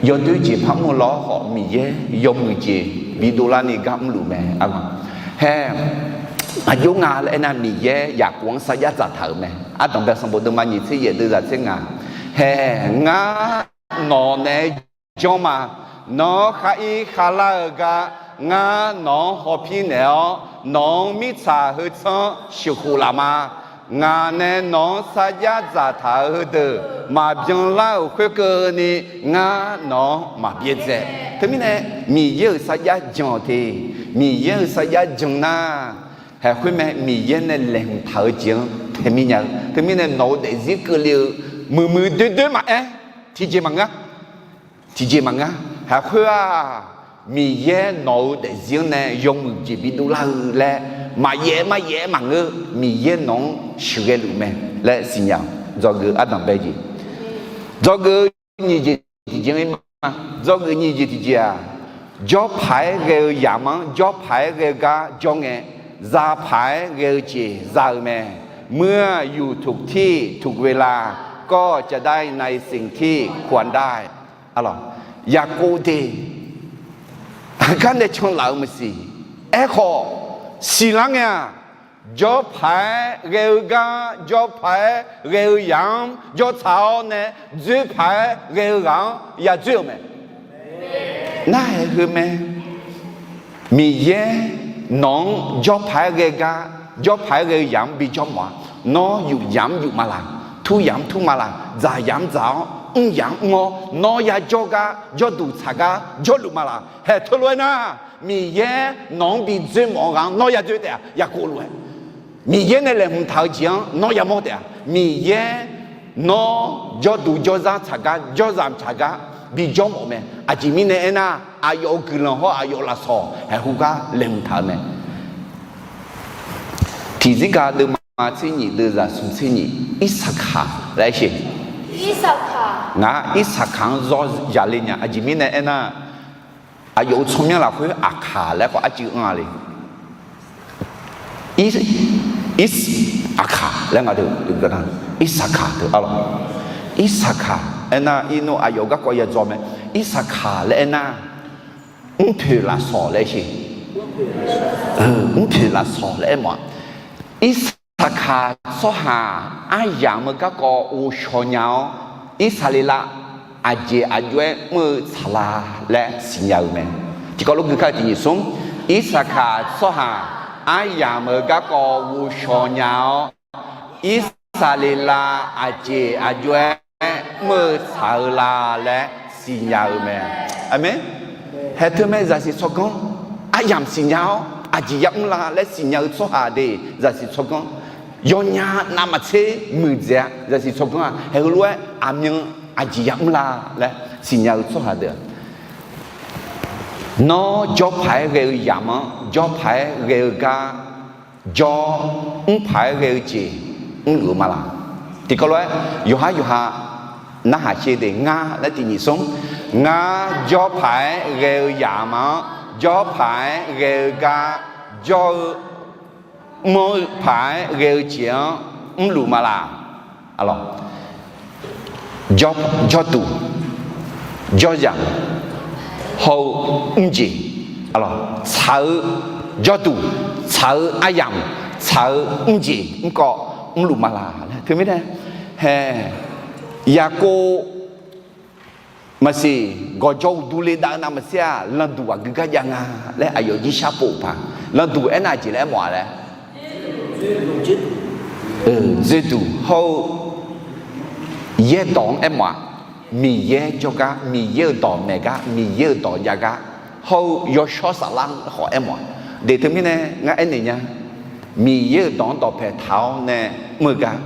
Yawdoer jeq parmr-eu law-awr khawf Miqyaer yawmuiq jeq bidov larni gar mrluf mae. Arlawq, haer, aqjox nga laer aernar, Miqyaer Yaqkov-anr sarjax dzaqtaq-euq mae. Ardanqbae sanqbof deuvma nyiq tser yaef deuvzaq tser ngaq, haer, ngar nawq naeq-aer janr ma. Nawr khar ir khavlar-eu gar ngar nawq-anr hawpir naeq-awr, nawq-anr mirtsaq heu tsanr sheuqkhof laf ma. Ngaq nae nawq-anr sarjax dzaqtaq-euq heudeuq maqbyan lar-euq khoerkeuvni, ngar nawq-anr maqbyaerdzae. Teumirnae, Miqyaer-euq sarjax jan-awq te. Miqyaer-euq sarjax jan nar, haeq khoermae Miqyaer nae laeqhmq taq-eu jeq-anr tae mir nya-eu. Teumirnae nawq-eu daefzir keuvle-eu muiqmuiq doerdoer maqaer, tiqjeq maqngeur. Tiqjeq maqngeur. Haeq khoer-aq, Miqyaer nawq-eu daefzir-anr nae yawmuiq jeq bidov lar-eu laer maqyaef maryaef-aer maqngeur. Miqyaer nawq-anr sheuqghae luf mae laer siqnya-awq. Dzawgeuf ardanqbae jeq, dzawgeuf nyiq jeq tiqjeq-anr ir ma. Dzawgeuf nyiq jeq tiqjeq-aq, jawr paq-aer ghae-eu yamq-anr jawr paq-aer ghae-eu gar jawr ngae, za paq-aer ghae-eu jeq za-eu mae. เมื่ออยู่ถูกที่ถูกเวลา ก็จะได้ในสิ่งที่ควรได้. Arlawq, Yaqkov de, aqgar nae canlaf-eu maqsiq. Aerkhawf, siqlar ngae-aq, jawr paq-aer ghae-eu gar jawr paq-aer ghae-eu yamq-anr jawrtsaq-awr nae dzoer paq-aer ghae-eu ghaq-anr yadzoer-euq mae. Narhaq heu mae. Miqyaer nawq-anr jawr paq-aer ghae gar jawrpaq-aer ghae-eu yamq-anr bijawr mawf-a. Nawr yuf yamq-anr yuf ma laq, tur yamq-anr tur ma laq, dzaq yamq-anr dzaq-awr, mr yamq-anr mr-awr, nawr yajawr gar jawrduq tsaq gar jawrluf ma laq. Haeq teulof-aer nar, Miqyaer nawq-anr bi dzoermawf-eu ghaq-anr nawr yadzoer taef-a. Yaqkov lof-aer, Miqyaer nae laeqhmq taq-eu jeq-anr nawr yamawr taef-a. Miqyaer nawr jawrduq jawrzar tsaq gar, jawrzaq tsaq gar bijawr mawf mae. Aqjeq mirnae aernar, aqyawf-euq guiqlanq hawr aqyawf-euq lafsawq haeqhu gar laeqhmq taq-eu mae. Tiqzir gaq deuvma tser nyiq deuv zaq smq tser nyiq, Irsaqkaq laer aer sher. Ngaq Irsaqkaq-anr zawr yaqle nya. Aqjeq mirnae aernar, aqyawf-euq tsawrmyanr lafkhoer Aqkaq laer khawf arcuiv anr-a le. Ir, Irsaqkaq laer nga deuq, Irsaqkaq deuq arlawq. Irsaqkaq aernar, irnmr aqyawf-euq garkawv yadzaw mae. Irsaqkaq laer aernar, mrpoeq lafsawq laer sher. Mrpoeq lafsawq laer aermawf-a. Irsaqkaq tsawrhaq aryamq-eu garkawv ghovshaw nya-awr, Irsaqleqlav aqjeq aqjox-aer mr-eu tsaqlaq laer siqnya-eu mae. Tiqkawv lof gui kar-eu tiq nyiq smr, Irsaqkaq tsawrhaq aryamq-eu garkawv ghovshaw nya-awr, Irsaqleqlav aqjeq aqjox-aer mr-eu tsaq-eu la laer siqnya-eu mae. Aqmeq. Haeq teu mae zaqsiq tsawrganr aryamq siqnya-awr aqjeq yamr la laer siqnya-eu tsawrhaq de zaqsiq tsawrganr. Yawnya navmaqtser muiqdzaeq-a zaqsiq tsawrganr-aq, haeq heulof-aer aqmyan aqjeq yamr la laer siqnya-eu tsawrhaq deuq-aq, nawr jawrpaq-aer ghae-eu yamq-anr jawrpaq-aer ghae-eu gar jawr, mrpaq-aer ghae-eu jeq mrluf-eu ma laq. Tiqkawv lof-aer yawqhar yawqha narhaq sher de. Ngar laer tiq nyiq smr, ngar jawrpaq-aer ghae-eu yamq-anr jawrpaq-aer ghae-eu gar jawr-eu, mr-eu paq-aer ghae-eu jeq-anr mrluf ma laq. Jawrduq, jawrzaq, hawr-eu mrjeq, tsaq-eu jawrduq, tsaq-eu aryamq, tsaq-eu mrjeq mrkawv mrluf ma laq laer. Teumirnae, hae, Yaqkov maqsiq gawqjawq uqdu le dav-eu navmaqtser-aq, landuq aqgeu gar jav nga laer aqyawf jirshar pov-eu paq. Landuq aernar aqjeq laer aermawf-a laer, dzoerduq hawr-eu yaerdawq-anr aermawf-aq, Miqyaer jawrgar, Miqyaer-euq dawq maeq gar, Miqyaer-euq dawq jav gar, hawr-eu yawshawr saflar-anr khawf aermawf-aq. De teumirnae ngar aernaeq nya, Miqyaer-euq dawq-anr dawqpae taq-awr nae mr-eu gar,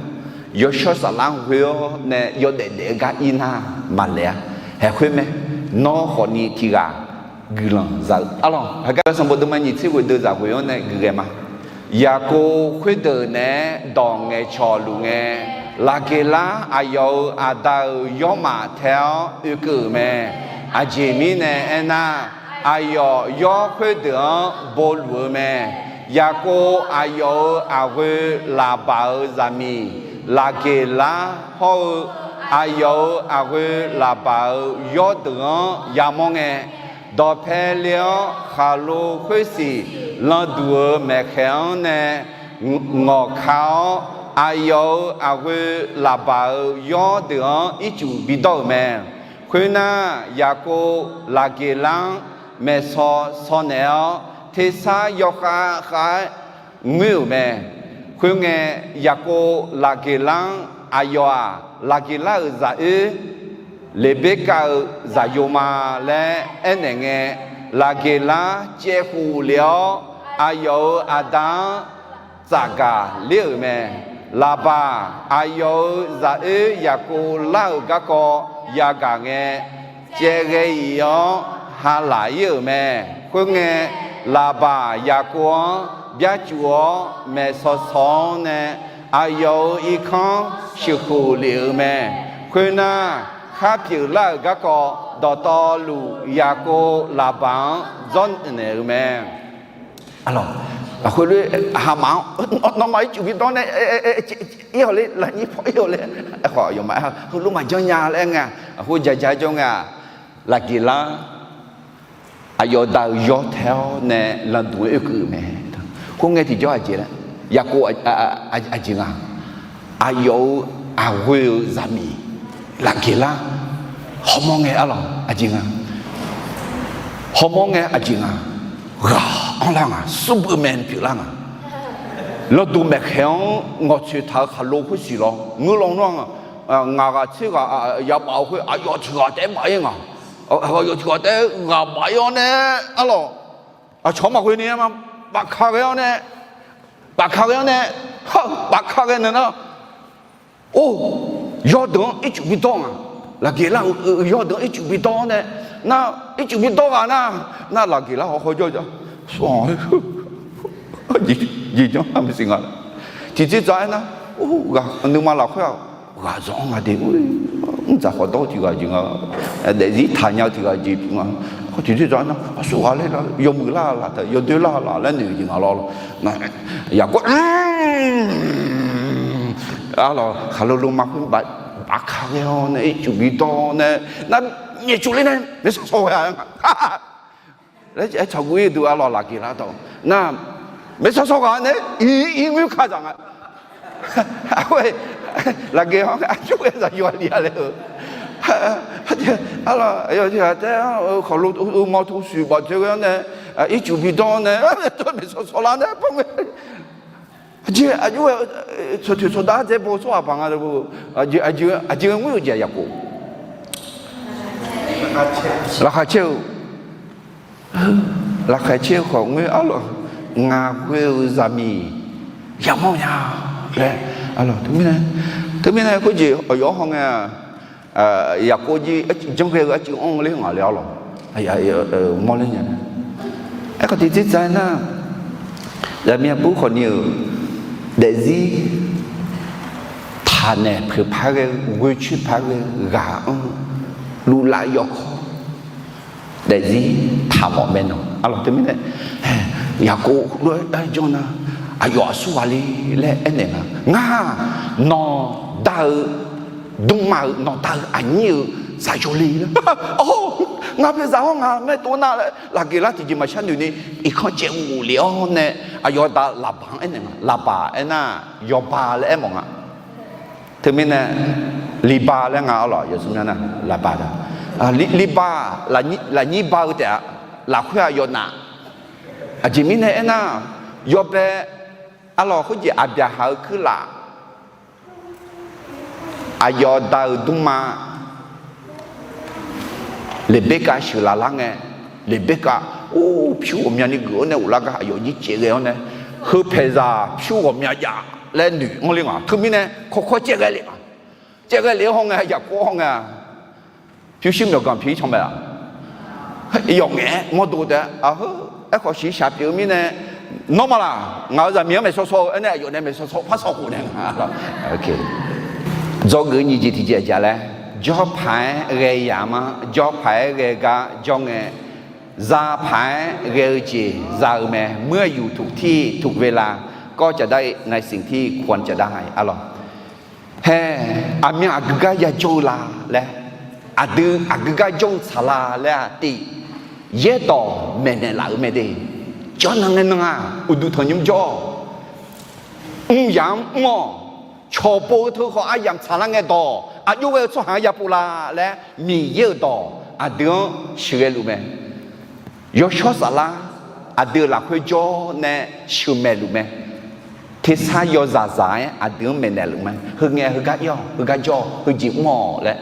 yawshawr saflar-anr ghoe-awr nae yawdaef daef-eu gar ir nar maqlaeq-a. Haeq khoer mae, nawr khawfni tiq ghaq guiqlanq za-eu arlawq. Haqgar sanqbof deuvma nyiq tser ghoeq deuv zaq ghoeq-anr nae guiqghae ma. Yaqkov khoerdeuq naeq-aer dawq ngaeqcawq luf ngae, Laqgeqlar aqyawf-euq aqda-euq yawrmaf tae-awr oekeuv-euq mae. Aqjeq mirnae aernar, aqyawf yawr khoerdeuq-anr bo luf-eu mae. Yaqkov aqyawf-euq aqghoe Laqbaq-euq zaqmiq Laqgeqlar hawr-eu aqyawf-euq aqghoe Laqbaq-euq yawrdeuq-anr yamawr ngae, dawqpae le-awr khaqlo khoersiq landuq-euq maeqkhaeq-anr nae ngawqka-awr, aqyawf-euq aqghoe Laqbaq-euq yawrdeuq-anr ircuf bidawr-euq mae. Khoernar, Yaqkov Laqgeqlar-anr maeqsaw saw naeq-awr, tersar yawkhav khav-aer ngoer-euq mae. Khoerngae, Yaqkov Laqgeqlar-anr aqyawf-aq, Laqgeqlar-euq zaq oer Leqberkav-euq zaqyo ma laer aernaeq ngae, Laqgeqlar caevkhuf lef-awr aqyawf-euq aqda-anr tsafgaq ler-euq mae. Laqbaq aqyawf-euq zaq oer Yaqkov lar-euq garkawv yagaq ngae, caevghae-iq-awr halaq ir-euq mae. Khoerngae, Laqbaq Yaqkov-anr byarcuf-awr maeqsaw saw-awr nae, aqyawf-euq irkanr sheuqkhof lef-euq mae. Khoernar, khar pyeuflar-euq garkawv dawqtawvluf Yaqkov Laqbaq-anr dzawrnaeq-euq mae. Lafkhoer lof-aer haqmaf-anr nawmaf ircuf bi dawr nae ir-awq le, lafnyir paw ir-awq le. Aerkhawf, yawma heulof maqjanr nya laer aer nga. Lafkhoer jaja jawr nga. Laqgeqlar aqyawf da-euq yawr tae-awr nae landuq-aer oekeuv-euq mae. Khoerngae tiqjawr aqjeq laer, Yaqkov aqjeq nga. Aqyawf-euq aqghoe-euq zaqmiq Laqgeqlar hawmawr ngae arlawq aqjeq nga. Hawmawr ngae aqjeq nga. Ghaq anrlar nga, smrbeuf mae pyeuflar nga. Lawduq maeqkhaeq-anr ngawqtsoeq taq-eu khaqlo khoer siq lawr. Ngeur lawnmr-aq, ngaq ghaq tser ghaq yabaf-eu khoer aqyawf tiq ghaq taef-aer baf-ir nga. Aqyawf tiq ghaq taef-aer ghaq baf-ir-awr nae, arlawq, aqcawq-anr maqghoe ni-a ma, bafka ghae-awr nae, bafka ghae-awr nae, bafka ghae naeq nar, or, yawdeuq-anr ircuf bidawr nga. Lafgeqlar-euq yawdeuq-anr ircuf bidawr-awr nae, nar, ircuf bidawr ghaq nar, nar Lafgeqlar hawkhaw jawr ja, jeqjanr-a maqsiq nga. Tiqjeq dzaq-aer nar, nuima lafkhoer-aq, ghaq zanq-anr nga de, mrdzaq khawf dawr tiq ghaq jeq nga, daefzir taqnya-eu tiq ghaq jeq pyeuf nga. Tiq jeq dzaq-aer nar, aqsurghaq laer yawmuiq lar laf taef, yawdoer lar laf laer noeq jeq nga lawr. Yaqkov, arlawq, khaqlo loma khoer bafka ghae-awr nae ircuf bidawr nae, nar, nyaefcuf ler nae maeqshawr shawr ghae-a nga laer aer tsawq guv-ir duq arlawq Lafgeqlar dawq nar, maeqshawr shawr ghaq nae ir, ir ngoer ka dzaq nga. Lafgeq-anr aqjox-aer zaqyo-a li-a laer-eu, arlawq, aqyawf tiq ghaq taef-aer khawf lo mawr tov shuif baf dzoer ghae-awr nae, ircuf bidawr-awr nae, maeqshawr shawr lar nae, aqjeq aqjox-aer tsawqtoeq tsawqdaq dzae bo tsawrhaq baq nga, aqjeq-aer ngoer-eu jeq Yaqkov laqkhaq caer-eu, laqkhaq caer-eu khawf ngoer arlawq, ngaq ghoe-eu zaqmiq yamawr nya laer, arlawq, teumirnae, teumirnae khoerjeq aqyawf-anr hawngae-a, Yaqkov jir janr ghae-eu arcuiv anr ler ngaq le arlawq, mawrler nya. Aerkhawf tiqjeq dzaq-aer nar, zaqmiq aqbur khawfni-euq daefzir taqnaeq peuq par ghae-eu, ghoecoer par ghae-eu ghaq-anr luvlav yawkawr daefzir taqmawf mae nawq. Arlawq teumirnae, Yaqkov lof-aer janr nar, aqyawf aqsurghaq le laer aernaeq nga. Ngar nawqda-eu dmrma-euq nawqda-euq aqnyir-euq zaqyo le laer, ngar paezaq-awr ngaq maertov nar laer Lafgeqlar tiqjeq maqshar noeq ni, irkanr caev ghofle-awr nae aqyawf da Laqbaq-anr aernaeq nga. Laqbaq aernar, yawba laer aermawf nga. Teumirnae, Liba laer nga arlawq, yawsmr nar Laqbaq da. Liba, lafnyir ba-eu taef-a, lafkhoer-aq yawnav. Aqjeq mirnae aernar, yawbae arlawq khoerjeq Aqbyaqhaq-eu kuirlaf, aqyawf da-euq dmrma Leqberkav sheuqlaf lar ngae, Leqberkav or pyur ghawqmyani geuf-awr nae ghoflar gar aqyawf jir caev ghae-awr nae, heu paeqzaq pyur ghawqmya jav laer noeq anr ler nga. Teumirnae kawrkawr caev ghae le nga. Caev ghae le-awr hawngae, Yaqkov hawngae-a, pyurshuir myawqganq pyeuf-ir can mae-aq, yawf ngaef-aer mawrdo taef-a, aerkhawf shiqshaq pyeuf-eu mirnae, nawr maqlaq, ngaq-euq zaqmiq-anr maeqshawr shawr-eu aernae, aqyawf nae maeqshawr shawr par shawr khof nae nga. Dzawgeuf nyiq jeq tiqjeq aqjeq laer, jawrpaq-aer ghae yamq-anr jawrpaq-aer ghae gar jawr ngae, zapaq-aer ghae-eu jeq za-eu mae. เมื่ออยู่ถูกที่ถูกเวลา ก็จะได้ในสิ่งที่ควรจะได้ arlawq. Hae, aqmyan aqgeu gar yajawr-eu la laer, aqdui aqgeu gar jawr-eu tsaq la laer-aq tiv, yaerdawq maeqnaeq laf-euq mae de. Jawr nan ngae nan-aq, uqduq tanqnymr jawr-awq. Mr yamq-anr mr-awq. Cawqpov-eu teu khawf aryamq tsaqlar ngae dawq, aqjox ghae-eu tsawrhaq-anr yapov la laer Miqyaer-euq dawq aqdui-anr sheuqghae luf mae. Yawshawr saflar aqdui-euq lafkhoer jawr nae sheuqmaeq luf mae. Tersar yawzaq zaq-aer aqdui-anr maeqnaeq luf mae. Heu ngae heugar ir-awq, heugar jawr-awq, heujeq mr-awq laer.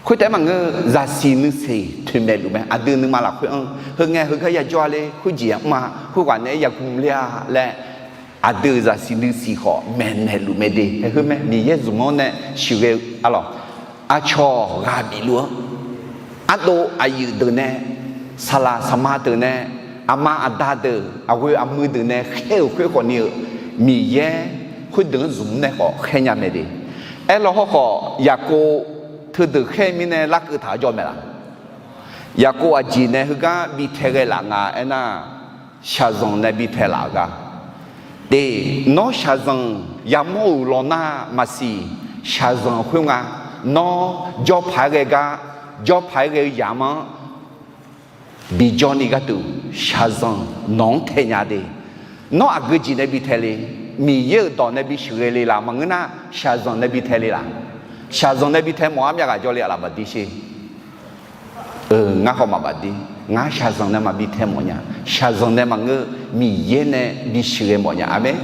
Khoertaef maqngeur, zaqsiq nuisiq toeqmaeq luf mae. Aqdui nuima lafkhoer-anr heu ngae heugar yajawr-a le, khoerjeq-anr mr-a, khoerghaq naeq-aer yagm ler-a laer, aqdui-euq zaqsiq nuisiq khawf maeqnaeq luf mae de. Hae, heu mae, Miqyaer zmq-anr nae sheuqghae-eu arlawq. Aqcawq ghaq bif luf-anr, ardov aqyuif deuq nae, saqlaq saqma deuq nae, aqma aqda deuq, aqghoe aqmuiq deuq nae khaer-euq khoer khawfni-euq, Miqyaer khoerdeuq-anr zmq nae khawf khaer nya mae de. Aerlawr hawrkhawf, Yaqkov teudeuq khaer mirnae larkeuv taq-awr jawr mae laf? Yaqkov aqjeq nae heugar bi tae ghae laf nga aernar, shaqzanq nae bi tae laf-eu gar. De, nawr shaqzanq yamawr-euq lawnar maqsiq, shaqzanq khoernga, nawr jawrpaq-aer ghae gar, jawrpaq-aer ghae-eu yamq-anr bijawr ni gharduq shaqzanq nawq-anr tae nya de. Nawr aqgeu jeq nae bi tae le? Miqyaer-euq dawq nae bi sheuqghae le laf? Maqngeur nar, shaqzanq nae bi tae le laf? Shaqzanq nae bi tae mawf-ar myavghaq jawr le-a laf maqdir sher. Ngar khawf maqbaf dir. Ngar shaqzanq nae maqbi tae mawf nya. Shaqzanq nae maqngeur, Miqyaer nae bi sheuqghae mawf nya. Aqmeq.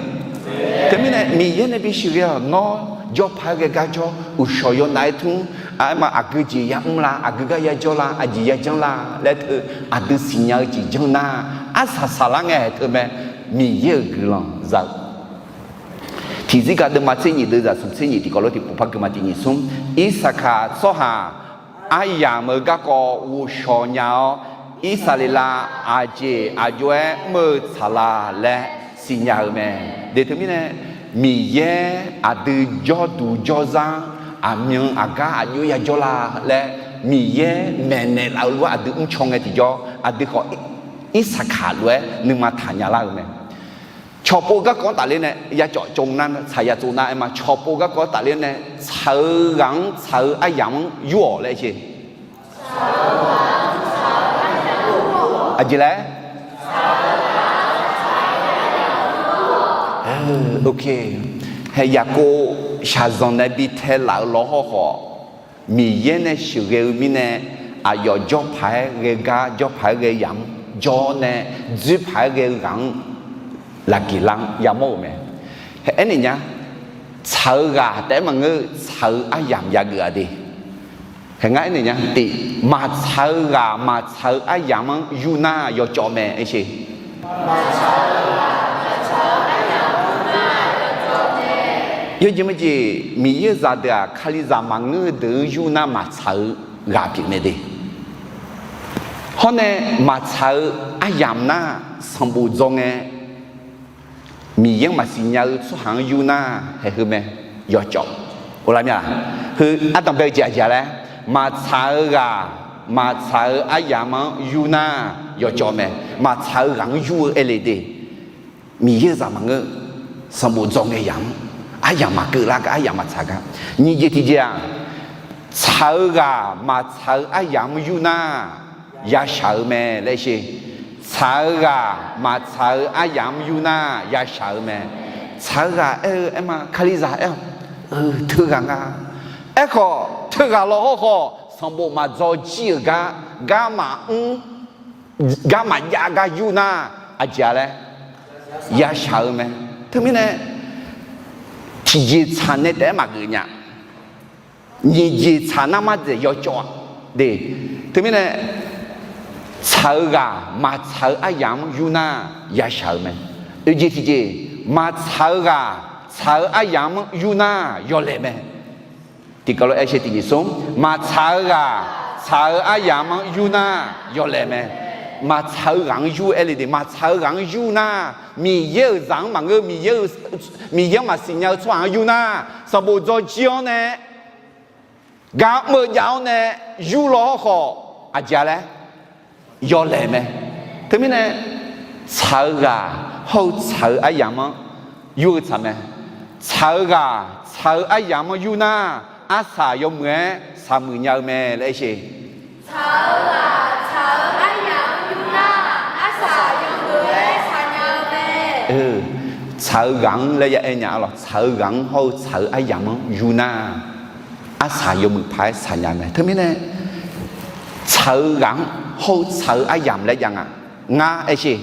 Teumirnae Miqyaer nae bisheuqghae-awq, nawr jawrpaq-aer ghae gar jawr, uqshawq yawnav-aer tmr, aerma aqgeu jeq yamr la, aqgeu gar yajawr la, aqjeq yajanr la laer teu aqdui siqnya-eu jeq janr nar, arsaq saqlar ngae haeq teu mae. Miqyaer-euq guiqlanq za-eu tiqzir gaq deuvma tser nyif deuvzaq smq tser nyif tiqkawv lof tiqpov par geuma tiq nyif smr. Irsaqkaq tsawrhaq aryamq-euq garkawv ghovshaw nya-awr, Irsaqleqlav aqjeq aqjox-aer mr-eu tsaqlaq laer siqnya-eu mae. De teumirnae, Miqyaer aqdui jawrduq jawrzar, aqmyan aqgar aqjox yajawr la laer Miqyaer maeqnaeq laf-eu lof-aer aqdui mrcaw ngae tiqjawr, aqdui khawf Irsaqkaq lof-aer nuima taqnya lar-eu mae. Cawqpov garkawv-anr tafler nae yacawv tsov nar, tsaq ya tsov nar aerma, cawqpov garkawv-anr tafler nae tsaq-eu ghaq-anr tsaq-eu aryamq-anr yur-awq laer sher. Aqjeq laer? Hae Yaqkov shaqzanq nae bi tae laf-eu lawr hawrkhawf, Miqyaer nae sheuqghae-eu mirnae, aqyawf jawrpaq-aer ghae gar, jawrpaq-aer ghae yamq-anr jawr nae, dzoerpaq-aer ghae-eu ghaq-anr lafgeq lar-anr yamawr-euq mae. Aernaeq nya, tsaq-eu ghaq taef-aer maqngeur-eu, tsaq-eu aryamq yageuf-a de. Hae ngar aernaeq nya tiq, maqtsaq-eu ghaq maqtsaq-eu aryamq-anr yur nar yawcawv mae aer sher. Yawjeq maqjeq, Miqyaer-euq zaqdeuq-aq, Kalizaq maqngeur-eu deuq-anr yur nar maqtsaq-eu ghaq pyeuf mae de. Hawr nae maqtsaq-eu aryamq nar sanqbof dzaw ngae, Miqyaer-anr maqsiq nya-eu tsawrhaq-anr yur nar haeq heu mae, yawcawv. Oqlaq mya, heu ardanqbae-eu jeq aqjeq-a laer, maqtsaq-eu ghaq maqtsaq-eu aryamq-anr yur nar yawcawv mae. Maqtsaq-eu ghaq-anr yur-eu aer le de. Miqyaer-euq zaq maqngeur, sanqbof dzaw ngae yamq-anr, aryamq maqkeuv lar gar, aryamq maqtsaq gar. Nyiq jeq tiqjeq-aq, tsaq-eu ghaq maqtsaq-eu aryamq-anr yur nar yashaq-eu mae laer sher. Tsaq-eu ghaq maqtsaq-eu aryamq-anr yur nar yashaq-eu mae. Tsaq-eu ghaq aer-eu aerma, Kalizaq aer-awq, teughaq nga. Aerkhawf teughaq law hawrkhawf sanqbof maqdzaw jir-euq gar, gar maqmr, gar maqjav gar yur nar, aqjeq-a laer yashaq-eu mae. Teumirnae tiqjeq tsaq nae taef-aer maqgeuf nya. Nyiq jeq tsaq nar mardzaeq yawcawv-a de. Teumirnae tsaq-eu ghaq maqtsaq-eu aryamq-anr yur nar yashaq-eu mae. Oeqjeq tiqjeq, maqtsaq-eu ghaq tsaq-eu aryamq-anr yur nar yawlaeq mae. Tiqkawv lof-aer shae tiq nyiq smr, maqtsaq-eu ghaq tsaq-eu aryamq-anr yur nar yawlaeq mae. Maqtsaq-eu ghaq-anr yur aer le de. Maqtsaq-eu ghaq-anr yur nar, Miqyaer-euq zaq-anr maqngeur, Miqyaer-eu, Miqyaer-anr maqsiq nya-eu tsawrhaq-anr yur nar, sanqbof dzaw jir-awr nae, gar mr-eu jav-awr nae yur law hawrkhawf, aqjeq-a laer yawlaeq mae. Teumirnae tsaq-eu ghaq hawr-eu tsaq-eu aryamq-anr yur-eu tsaq mae. Tsaq-eu ghaq tsaq-eu aryamq-anr yur nar, arsaq yawmuiq-aer saqmuiq nya-eu mae laer aer sher. Tsaq-eu ghaq tsaq-eu aryamq-anr yur nar, arsaq yawmuiq-aer saqnya-eu mae. Tsaq-eu ghaq-anr laer ya aer nya-a lawq. Tsaq-eu ghaq-anr hawr-eu tsaq-eu aryamq-anr yur nar, arsaq yawmuiq paq-aer saqnya mae. Teumirnae tsaq-eu ghaq-anr hawr-eu tsaq-eu aryamq laer jav nga. Ngar aer sher.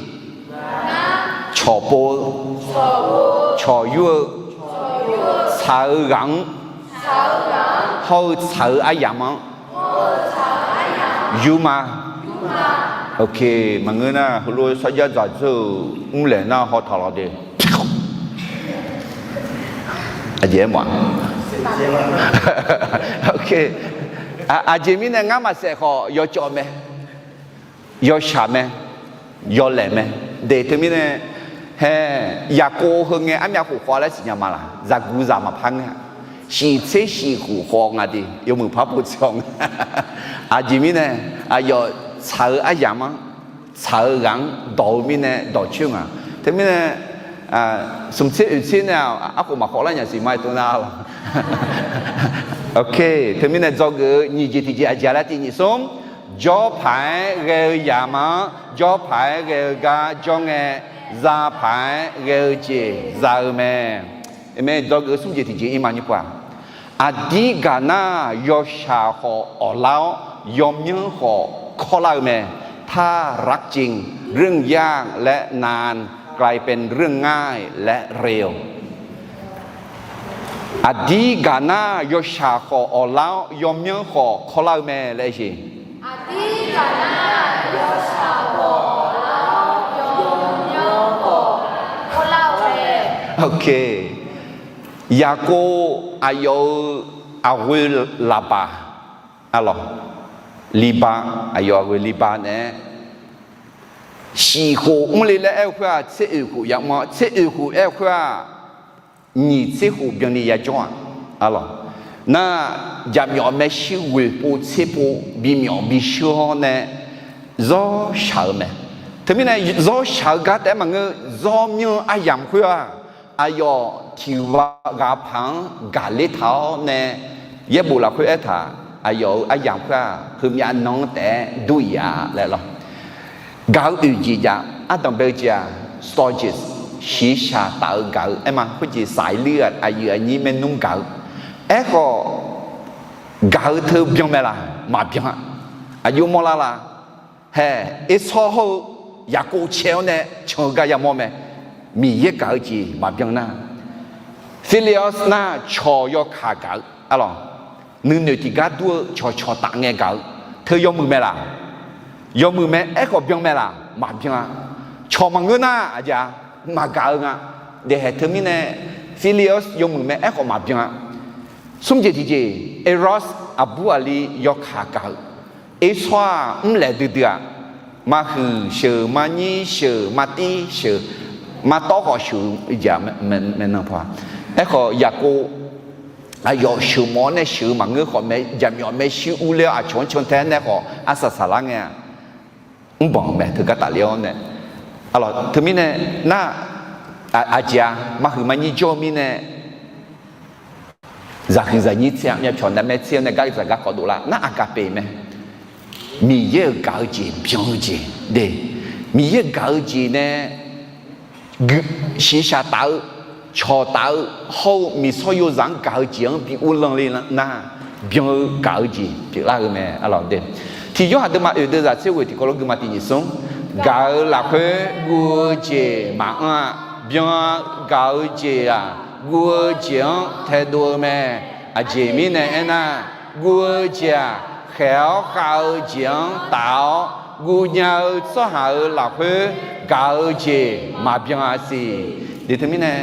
Cawqpov-eu, cawqyur-eu, tsaq-eu ghaq-anr hawr-eu tsaq-eu aryamq-anr yur ma. Ok, maqngeur nar heulof sarjax dzaqdzeur-euq mrlaeq nar hawtaq lawq de. Aqjeq aer mawf-a. Ok, aqjeq mirnae ngar maqsaef khawf yawcawv mae, yawshaq mae, yawlaeq mae. De teumirnae, hae, Yaqkov heu ngae armyav khof khawf laer siqnya ma laq? Zaqguq zaq maqpar ngeur-a. Shif tser shif khof khawf nga de, yawmuiq par pov tser-awr nga. Aqjeq mirnae, aqyawf tsaq-eu aryamq-anr, tsaq-eu ghaq-anr dawq-eu mirnae dawqcoer nga. Teumirnae, smq tser oeq tser nae-aq, arkhof maqkhawf lar nya siq ma-aer tov nar lawq. Ok, teumirnae dzawgeuf-eu nyiq jeq tiqjeq aqjeq-a laer tiq nyiq smr, jawrpaq-aer ghae-eu yamq-anr jawrpaq-aer ghae-eu gar jawr ngae, zapaq-aer ghae-eu jeq za-eu mae. Aqmeq. Dzawgeuf-eu smr jeq tiqjeq ir ma nymr pov-aq, aqdir gaq nar yawshaq khawf awqlar-awr, yawmyanr khawf kawrlar-eu mae. ถ้ารักจริง เรื่องยากและนานกลายเป็นเรื่องง่ายและเร็ว Aqdir gaq nar yawshaq khawf awqlar-awr, yawmyanr khawf kawrlar-eu mae laer aer-eu. Ok. Yaqkov aqyawf-euq aqghoe Laqbaq, arlawq, Liba, aqyawf aqghoe Liba naeq-aer, shif khof mrle laer aer-eu khoer-aq, tser oeq khof yamr-awr, tser oeq khof aer-eu khoer-aq, nyiq tser khof byanni ya jawr-aq, arlawq. Nar, jaqmyawf maershuir ghoeq pov tser pov bimyawf bishir-awr nae, zawr shaq-eu mae. Teumirnae zawr shaq-eu gar taef-aer maqngeur, zawr myanr-eu aryamq khoer-aq, aqyawf tiq ghaq paq-anr gaqler taq-awr nae, yaerbof lafkhoer aertaq, aqyawf-euq aryamq khoer-aq, heumyav nan-anr taef-aer dur iq-a laer lawr. Gaq-eu oeq jeq jav, ardanq bae-eu jeq-aq, Storgis, shiqshaq taf-eu gaq-eu aer ma, khoerjeq saqlir-aq aqyuif aqnyir maernmr gaq-eu. Aerkhawf, gaq-eu teu byan mae laq? Maqbyan-a. Aqjox mawrlar la? Hae, Ersawr hawr-eu Yaqkov cae-awr nae can-eu gar yamawr mae. Miqyaer gaq-eu jeq maqbyan nar, Phileas nar cawq yawkaq gaq-eu, arlawq, nuinoeq tiqgar dur-eu cawqcawq taf ngae gaq-eu teu yawmuiq mae laq? Yawmuiq mae. Aerkhawf byan mae laq? Maqbyan-a. Cawq maqngeur nar aqjeq-a, maqgaq-eu nga. Daefhaeq teumirnae Phileas yawmuiq mae, aerkhawf maqbyan-a. Smr jeq tiqjeq, Eros aqbur aqli yawkaq gaq-eu, Ersawr-aq mrlaeq duidui-aq, marhuiq sheuq, marnyir sheuq, martir sheuq, martawr khawf sheuq-eu jeq-a, maeqnan paq. Aerkhawf Yaqkov aqyawf sheuqmawf-awr nae sheuq-eu maqngeur khawf mae, jaqmyawf maershuir urler-awr aqcawq-anr cantae-aer nae khawf arsaq saqlar ngae-a. Mrbanq-euq mae teugar tafler-awr nae, arlawq, teumirnae nar, aqjeq-a, marhuiq marnyir jawr-eu mirnae, zaqhuiq zaqnyir tser-a, myavpyawq navmae tser-awr nae gar zaq garkawv dovlar nar, aqgaqpeq mae. Miqyaer-euq gaq-eu jeq byan-eu jeq de. Miqyaer-euq gaq-eu jeq nae shiqshaq taf-eu, cawq taf-eu, hawr-eu miqsawr yozaq-anr gaq-eu jeq-anr bi uvlanr le nar, byan-eu gaq-eu jeq pyeuflar-eu mae, arlawq de. Tiq Yorhaq deuvma oeq deuvzaq tser ghoeq tiqkawv lof guima tiq nyiq smr, gaq-eu lafkhoer guv-eu jeq maqanr-a. Byan-a, gaq-eu jeq-aq, guv-eu jeq-anr taedov-eu mae. Aqjeq mirnae aernar, guv-eu jeq-aq, khaeq-awr khav-eu jeq-anr taf-awr, guv nya-eu tsawrhaq-euq lafkhoer gaq-eu jeq maqbyan-a siq. Deq teumirnae,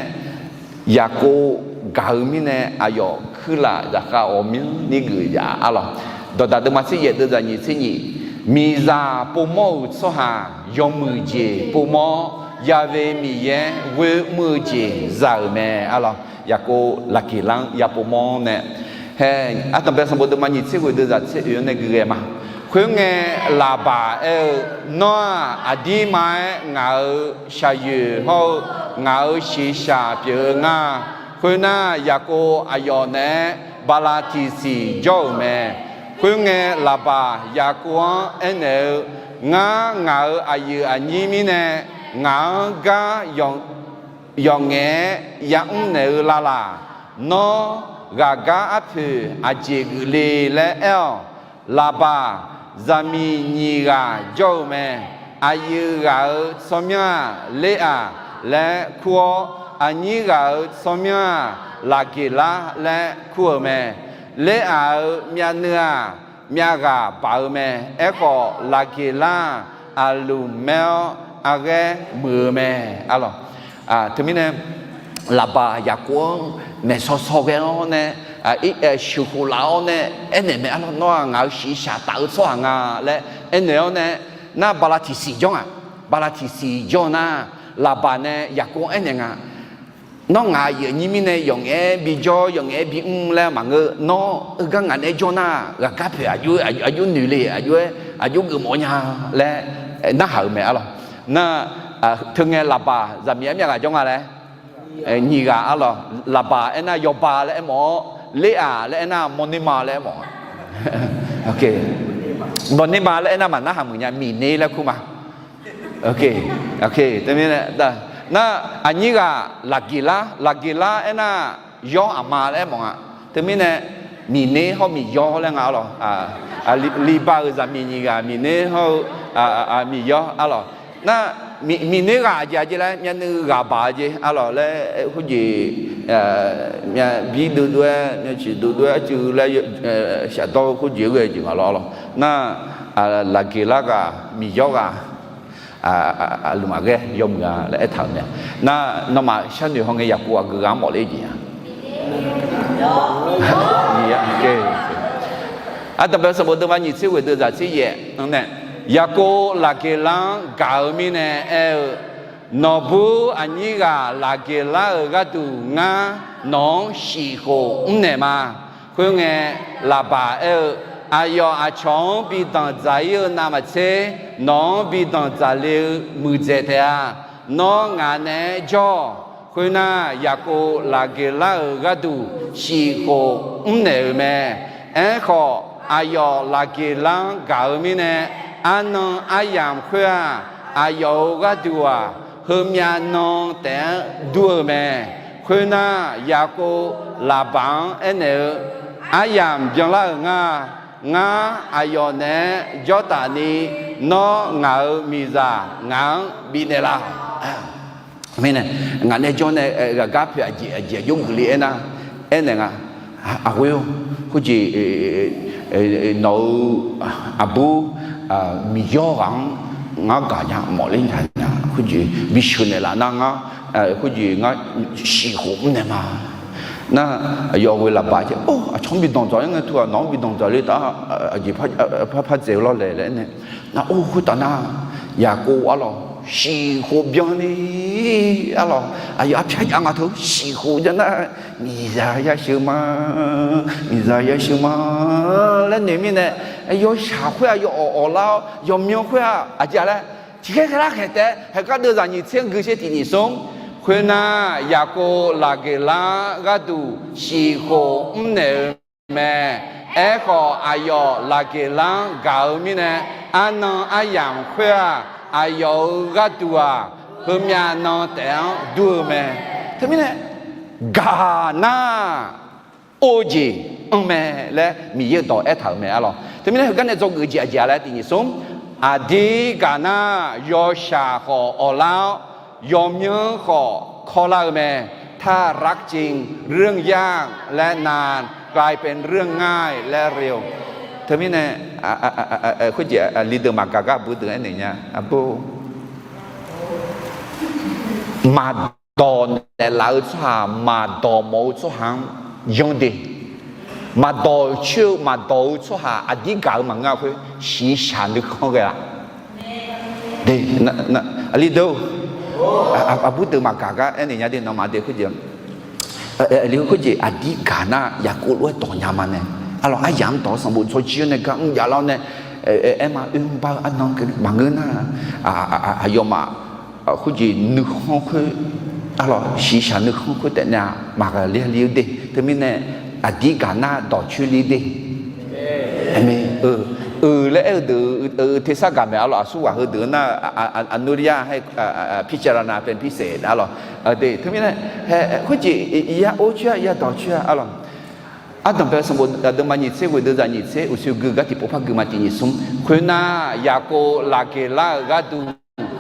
Yaqkov gaq-eu mirnae aqyawf kuirlaf zaqkhav ghawqmyanrni geuf yaf-a, arlawq. Dawqdaq deuvma tser yaef deuvzaq nyiq tser nyiq, miqzaq povmawr-euq tsawrhaq yawmuiq jeq povmawr-awr, yave Miqyaer ghoer mr-eu jeq za-euq mae, arlawq. Yaqkov laqgeq lar-anr ya povmawr-awr nae, hae, ardanq bae sanqbof deuvma nyiq tser ghoeq deuvzaq tser oeq-anr nae gui ghae ma. Khoerngae, Laqbaq aer-eu, Nawr-aq aqdirma-aer ngaq-euq shaqyoeq hawr-eu ngaq-euq shiqshaq pyeuf-eu ngar. Khoernar, Yaqkov aqyawf naeq-aer bala tiqsiq jawr-euq mae. Khoerngae, Laqbaq Yaqkov-anr aernaeq-eu, Ngar ngaq-euq aqyuif aqnyir mirnae, ngaq-anr gar yawqngaef-aer yamr naeq-eu lalaq. Nawr ghaqgar arpoeq aqjeq geuf le laer aer-awq. Laqbaq zaqmiq nyiq ghaq jawr-eu mae. Aqyuif ghaq-euq tsawrmyanr-aq, Ler-aq laer kur-awr, aqnyir ghaq-euq tsawrmyanr-aq, Laqgeqlar laer kur-euq mae. Ler-aq-euq myavnuiv-aq, myavghaq baq-eu mae. Aerkhawf, Laqgeqlar-aq, aqlmq maer-awr arghaer muiq-eu mae, arlawq. Teumirnae, Laqbaq Yaqkov-anr maeqsaw saw ghae-awr nae, sheuqkhof laf-awr nae aernaeq mae, arlawq, Nawr-aq ngaq-euq shiqshaq taf-eu tsawrhaq nga laer aernaeq-awr nae, nar bala tiqsiq jawr-aq, bala tiqsiq jawr-eu nar, Laqbaq nae Yaqkov-anr aernaeq nga, Nawr ngaq aqyuif aqnyir mirnae yawqngaef-aer bijawr, yawqngaef-aer bimr laer maqngeur. Nawr heugar ngaq naeq-aer jawr nar, ghaqgar poeq aqjox, aqjox noeq le, aqjox-aer, aqjox geufmawf nya laer narhaq-euq mae, arlawq. Nar, teungae Laqbaq zaqmiq-aer myavghaq jawr nga laer, nyiq ghaq, arlawq. Laqbaq aernar yawba laer aermawf-awr, Ler-aq laer aernar mawrnerma laer aermawf-a. Mawrnerma laer aernar maqnarhaq muiq nya, miqner laer kur ma. Nar, aqnyir ghaq Laqgeqlar, Laqgeqlar aernar yawr aqma laer aermawf-a. Teumirnae, miqner hawr miqyawr laer nga, arlawq. Liba-euq zaqmiq nyiq ghaq miqner hawr-eu miqyawr, arlawq. Nar, Miqner ghaq aqjeq aqjeq laer myavnuiv ghaq baq-eu jeq arlawq laer khoerjeq, myavbir dovdov-aer myavciq dovdov-aer arcuiv laer shafdawr khoerjeq ghae jeq nga lawr lawr. Nar, laqgeq lar ghaq, miqyawr ghaq, aqlmqmaq ghae yawmuiq-a laer aertaq-euq mae. Nar, nawmaf sharnoeq hawngae Yaqkov aqgeu ghaq-anr mawfler jeq-a. Ardanqbae sanqbof deuvma nyiq tser ghoeq deuv zaq tser yaef-anr nae, Yaqkov laqgeq lar-anr gaq-eu mirnae aer-eu, Nawqbur aqnyir ghaq laqgeq lar-euq gharduq ngar nawq-anr shif khof mrnaeq ma. Khoerngae, Laqbaq aer-eu, Aqyawf aqcawq-anr bi danqdzaq-ir-eu navmaqtser, nawq-anr bi danqdzaq le-eu muiqdzaeq taef-a. Nawr ngaq naeq-aer jawr-awq. Khoernar, Yaqkov laqgeq lar-euq gharduq shif khof mrnaeq-euq mae. Aerkhawf, aqyawf laqgeq lar-anr gaq-eu mirnae, arnan aryamq khoer-aq, aqyawf-euq gharduq-aq, heumyav nan taef-anr dur-eu mae. Khoernar, Yaqkov Laqbaq-anr aernaeq-eu, Aryamq byanlar-euq nga. Ngar aqyawf naeq-aer jawr taf ni, nawr ngaq-euq miqzaq ngaq-anr bifnaeq laf. Mirnae, ngaq nae jawr nae ghaqgar poeq aqjeq aqjeq aqjox guiqle aernar, aernaeq nga. Aqghoer-or, khoerjeq nawq-euq aqbur miqyawr ghaq-anr ngar gaq nya mawfler nya nya khoerjeq bisheuq naeqlaf nar ngar, khoerjeq ngar shif khof mrnaeq ma. Nar, aqyawf ghoe Laqbaq jeq, or, aqcawq-anr bi danqdzaq-ir ngae tu-aq, nawq-anr bi danqdzaq le taf, aqjeq par par dzaeq-eu lawr laeq laer aernaeq. Nar, or, khoertav nar, Yaqkov arlawq shif khof byanni arlawq, aqyawf arpyar jav nga teu shif khof byan nar, miqzaq yasheuq ma, miqzaq yasheuq ma laer noeq mirnae, yawshaq khoer-aq yawawq awq lar-awr, yawmyan khoer-aq aqjeq laer tiqkhaer khaerlar khaeq taef-aer haeqgar deuv zaq nyiq tser gui sher tiq nyiq smr. Khoernar, Yaqkov laqgeq lar gharduq shif khof mrnaeq-eu mae. Aerkhawf, aqyawf laqgeq lar-anr gaq-eu mirnae, arnan aryamq khoer-aq, aqyawf-euq gharduq-aq, heumyav nan taef-anr dur-eu mae. Teumirnae, gaq nar or-eu jeq anr mae laer Miqyaer-euq dawq aertaq-euq mae arlawq. Teumirnae, heugar nae dzawgeuf jeq aqjeq laer tiq nyiq smr. Aqdir gaq nar, yawshaq khawf awq lar-awr, yawmyanr khawf kawrlar-eu mae. ถ้ารักจริง เรื่องยากและนานกลายเป็นเรื่องง่ายและเร็ว. Teumirnae, khoerjeq aqli deuq maqgaq gar aqbur deuq aernaeq nya, aqbur. Maqdawq naeqlaf-eu tsawrhaq, maqdawq mawf-eu tsawrhaq-anr yanr de. Maqdawq coer-eu maqdawq-eu tsawrhaq aqdir gaq-eu maqngeur-a khoer shiqshaq nuikhanr ghae-a. Aqli deuq, aqbur deuq maqgaq gar aernaeq nya de nawmaf de khoerjeq. Aqli khoerjeq aqdir gaq nar Yaqkov lof-aer dawq nya ma nae. Arlawq aryamq-anr dawq-eu sanqbof tsawrjir-awr nae gar mr jav lar-awr nae, aer ma oermr bar-eu arnan maqngeur nar, aqyawfmaf khoerjeq nuikhanr khoer, arlawq shiqshaq nuikhanr khoer taef nae-a maqghaqler le-eu de. Teumirnae aqdir gaq nar dawqcoer le de. Aqmeq. Euq laer aer-eu deuq tersar gaq maeq arlawq aqsurghaq heudeuq nar, aqnurya hae, พิจารณาเป็นพิเศษ arlawq. Teumirnae, khoerjeq ya or coer-a ya dawq coer-a arlawq. Ardanqbae sanqbof aqduimaf nyiq tser ghoeq deuv zaq nyiq tser uqshoe gui gar tiqpov par gui ma tiq nyiq smr. Khoernar, Yaqkov laqgeq lar-euq gharduq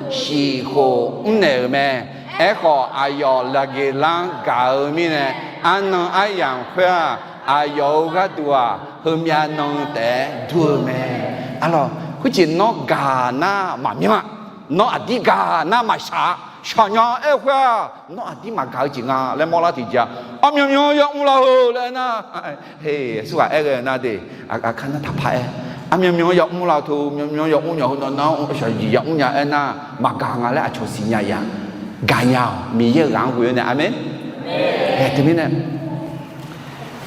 shif khof mrnaeq-euq mae. Aerkhawf, aqyawf laqgeq lar-anr gaq-eu mirnae, arnan aryamq khoer-aq, aqyawf-euq gharduq-aq, heumyav nan taef-aer dur-eu mae. Arlawq, khoerjeq nawr gaq nar maqmyanr-a. Nawr aqdir gaq nar maqshaq-a. Shaqnya aer-eu khoer-aq, nawr aqdir maqgaq-eu jeq nga laer mawrlar tiqjeq-a. Armyan myan ya mr laf-eu laer aernar, aqsurghaq aer ghae-eu nar de, aqkar nar taqpar aer. Armyan myan ya mr laf-eu teu, myan myan ya mr nya heu nawr nar shaqjeq ya mr nya aernar, maqgaq nga laer aqcawq siqnya ya. Gaqnya-awq, Miqyaer-euq ghaq-anr ghoe-awr nae. Aqmeq. Teumirnae,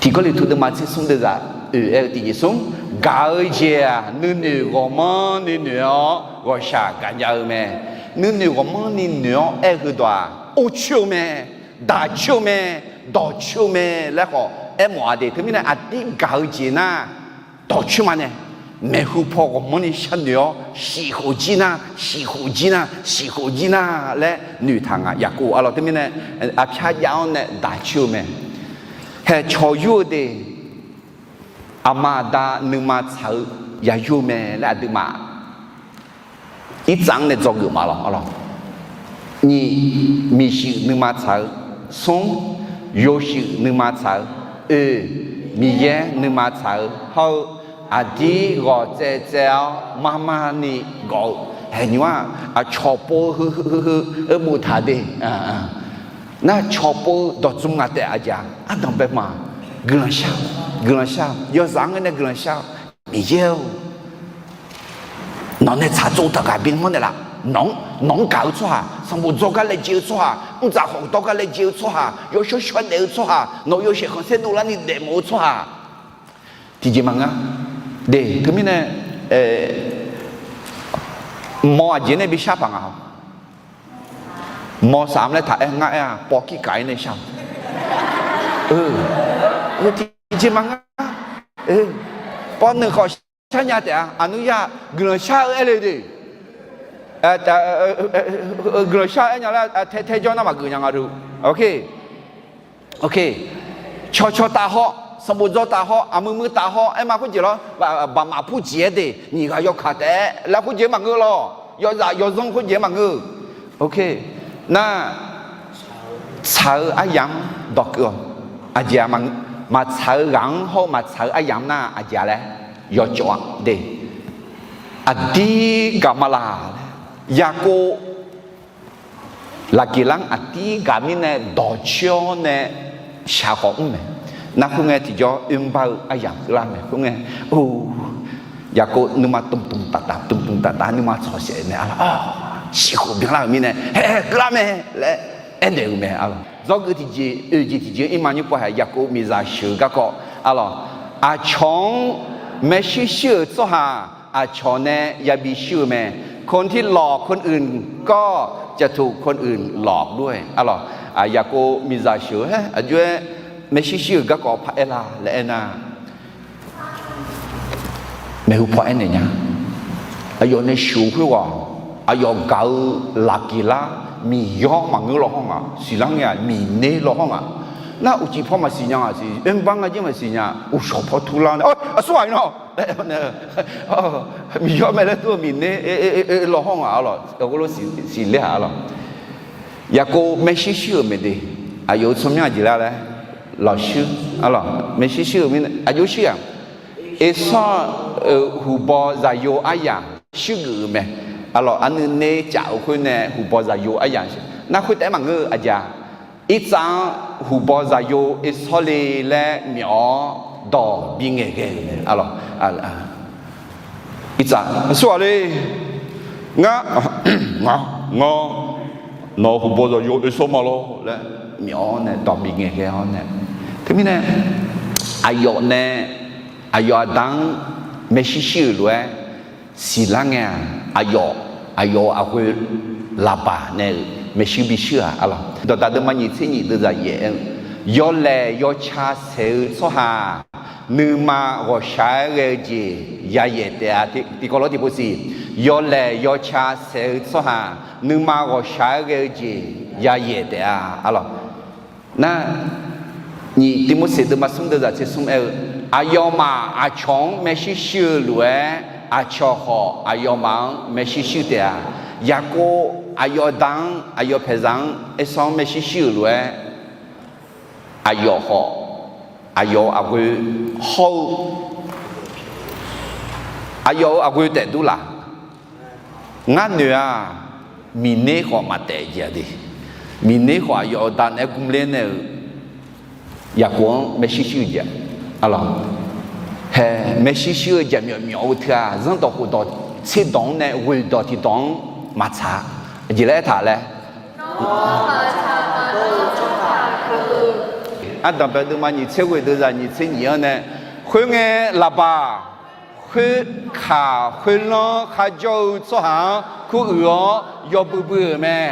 tiqgawrliqtu deuvma tser smr deuv zaq oeq aer-eu tiq nyiq smr. Gaq-eu jeq-aq, nuinoeq ghawqmanrni noeq-awr ghawqshaq gaqnya-eu mae. Nuinoeq ghawqmanrni noeq-awr aer-eu heudawq-aq, or coer-eu mae, daq coer-eu mae, dawq coer-eu mae laer khawf aermawf-a de. Teumirnae aqdir gaq-eu jeq nar dawq coer ma nae, maeqhu paw ghawqmanrni sharnoeq-awr shif khof jir nar, shif khof jir nar, shif khof jir nar laer noeqtaq nga. Yaqkov arlawq teumirnae, aqpyar jav-anr nae daq coer-eu mae. Haeq cawq yur-eu de, aqma aqda nuima tsaq-eu ya yur-eu mae laer aqduimaf irtsav-anr nae dzawgeuf ma lawq arlawq. Nyiq, miqshuif nuima tsaq-eu. Smr, yawshuif nuima tsaq-eu. Oeq, Miqyaer nuima tsaq-eu hawr-eu, aqdir ghawq tsaev tsaev-awr mar mar ni gawf-eu. Haeq nymr-aq, aqcawq pov-eu heu heu heu heu-eu boftaq de. Nar cawq pov-eu dawqtsuif ngaq taef aqjeq-a, ardanq bae ma. Guiqlanq shar, guiqlanq shar, yawzaq-anr ngae nae guiqlanq shar-eu. Miqyaer-or, nawq nae tsaq tsov taq ghaq bimawr naeqlaf. Nawq-anr, nawq-anr gaq-eu tsawrhaq, sanqbof dzawr gar laejae-eu tsawrhaq, mrdzaq khawf dawr gar laejae-eu tsawrhaq, yawshawr shawr daef-eu tsawrhaq, nawq-eu yawshaef khanqsaer dovlarni daefmawf-eu tsawrhaq, tiqjeq maqngeur. De, teumirnae, mawr aqjeq nae bishar paq nga-awq. Mawr safmr laer taq aer ngar aer-a, pawv kir kaq-ir nae shar-awq. Tiqjeq maqngeur. Pawv nuiq khawf shar nya taef-a, aqnuryar guiqlanq shar-eu aer le de. Guiqlanq shar-eu aer nya laer tae tae jawr nar maqgeuf nya nga du. Ok. Cawqcawq taf haw, sanqbof dzawr taf haw, aqmuiq muiq taf haw aer ma khoerjeq lawr, baqmaf purjeq aer de, nyiq ghaq yawkaq taef-aer laer khoerjeq maqngeur lawr, yawzaf yawzanr khoerjeq maqngeur. Ok. Nar, tsaq-eu aryamq-anr dawqkeuv-awq. Aqjeq-a, maqtsaq-eu ghaq-anr hawr-eu maqtsaq-eu aryamq nar aqjeq-a laer yawcawv-a de. Aqdir gaq ma laq laer, Yaqkov Laqgeqlar-anr aqdir gaq mirnae dawqcoer-awr nae shaq khawf mr mae. Nar khoerngae tiqjawr oermr bar-eu aryamq keuvlar mae. Khoerngae, or, Yaqkov nuima tmqtmq taf taf tmqtmq taf taf nuima tsawq saef nae, arlawq, siqkhof byanlar-euq mirnae, hae, keuvlar mae laer aernaeq-euq mae, arlawq. Dzawgeuf tiqjeq oeq jeq tiqjeq-anr irma nymr pov hae, Yaqkov miqzaq sheuq-eu garkawv, arlawq, aqcawq-anr maershuir shuir-euq tsawrhaq aqcawq nae yabi shuir-eu mae. คนที่หลอกคนอื่นก็จะถูกคนอื่น หลอกด้วย arlawq. Yaqkov miqzaq sheuq-eu hae aqjox-aer maershuir shuir-euq garkawv paq-aer la laer aernar, maeqhu paw aernaeq nya. Aqyawf nae sheuq-eu khoerghaq, aqyawf gaq-eu Laqgeqlar Miqyaer maqngeur law hawr nga, siqlar ngae-aq Miqner law hawr nga. Nar uqcif paw maqsiq nya-aq siq, oermr bar nga jir maqsiq nya, uqshawq paw turlar nae, aqsur ghaq-ir nawr laer, Miqyaer mae laer tur-eu Miqner law hawr nga, arlawq, siqler-aq, arlawq. Yaqkov maershuir shuir-euq mae de. Aqyawf-euq tsawrmyanr aqjeq laer laer, lawqshuir, arlawq, maershuir shuir-euq mirnae aqjox shuir-aq, Ersawr-euq huqbaw zaqyo aryamq shuir geuf-euq mae. Arlawq, aqnuinae caf-eu khoer nae huqbaw zaqyo aryamq, nar khoertaef-aer maqngeur-eu aqjeq-a, Irtsav-anr huqbaw zaqyo Ersawr le laer myawf-awr dawq bingaeq ghae-euq mae, arlawq. Irtsav, aqsur ghaq le, ngar, ngar, ngar, nawq-euq huqbaw zaqyo Ersawr ma lawr laer myawf-awr nae dawq bingaeq ghae-awr nae, teumirnae aqyawf nae aqyawf aqda-anr maershuir shuir-euq lof-aer siqlar ngae-aq, aqyawf, aqyawf-euq aqghoe Laqbaq nae-euq maershuir bishuir-aq, arlawq. Dawqdaq deuvma nyiq tser nyiq deuvzaq yaef-aer-eu, yawlaeq yawca saeq-eu tsawrhaq nuima ghawqshaq-aer ghae-eu jeq yayaef taef-a. Tiqkawv lof tiqpov siq, yawlaeq yawca saeq-eu tsawrhaq nuima ghawqshaq-aer ghae-eu jeq yayaef taef-a, arlawq. Nar, nyiq Tivmorseq deuvma smr deuvzaq tser smr aer-eu, aqyawfmaf aqcawq-anr maershuir shuir-eu lof-aer aqcawq khawf aqyawfmaf-anr maershuir shuir taef-a. Yaqkov aqyawf da-anr, aqyawf paeqzaq-anr, Ersawr-anr maershuir shuir-euq lof-aer aqyawf khawf, aqyawf-euq aqghoe hawr-eu, aqyawf-euq aqghoe taef dur laq. Ngar noeq-aq, Miqner khawf maqtaef jeq-a de. Miqner khawf aqyawf-euq da naeq-aer gmr ler nae-euq Yaqkov-anr maershuir shuir-eu jeq, arlawq. Hae, maershuir shuir-eu jeq myawf myawf-eu teu-aq, zanrdawq khofdawq tserdawq-anr nae ghoeqdawq tiqdawq-anr maqtsaq jeq laer aertaq laer. Ardanqbae deuvma nyiq tser ghoeq deuvzaq nyiq tser nyiq-anr nae, khoerngae Laqbaq khoerkaq khoerlanr kharjawr-eu tsawrhaq-anr kuruiq-awr yawbui bui-euq mae.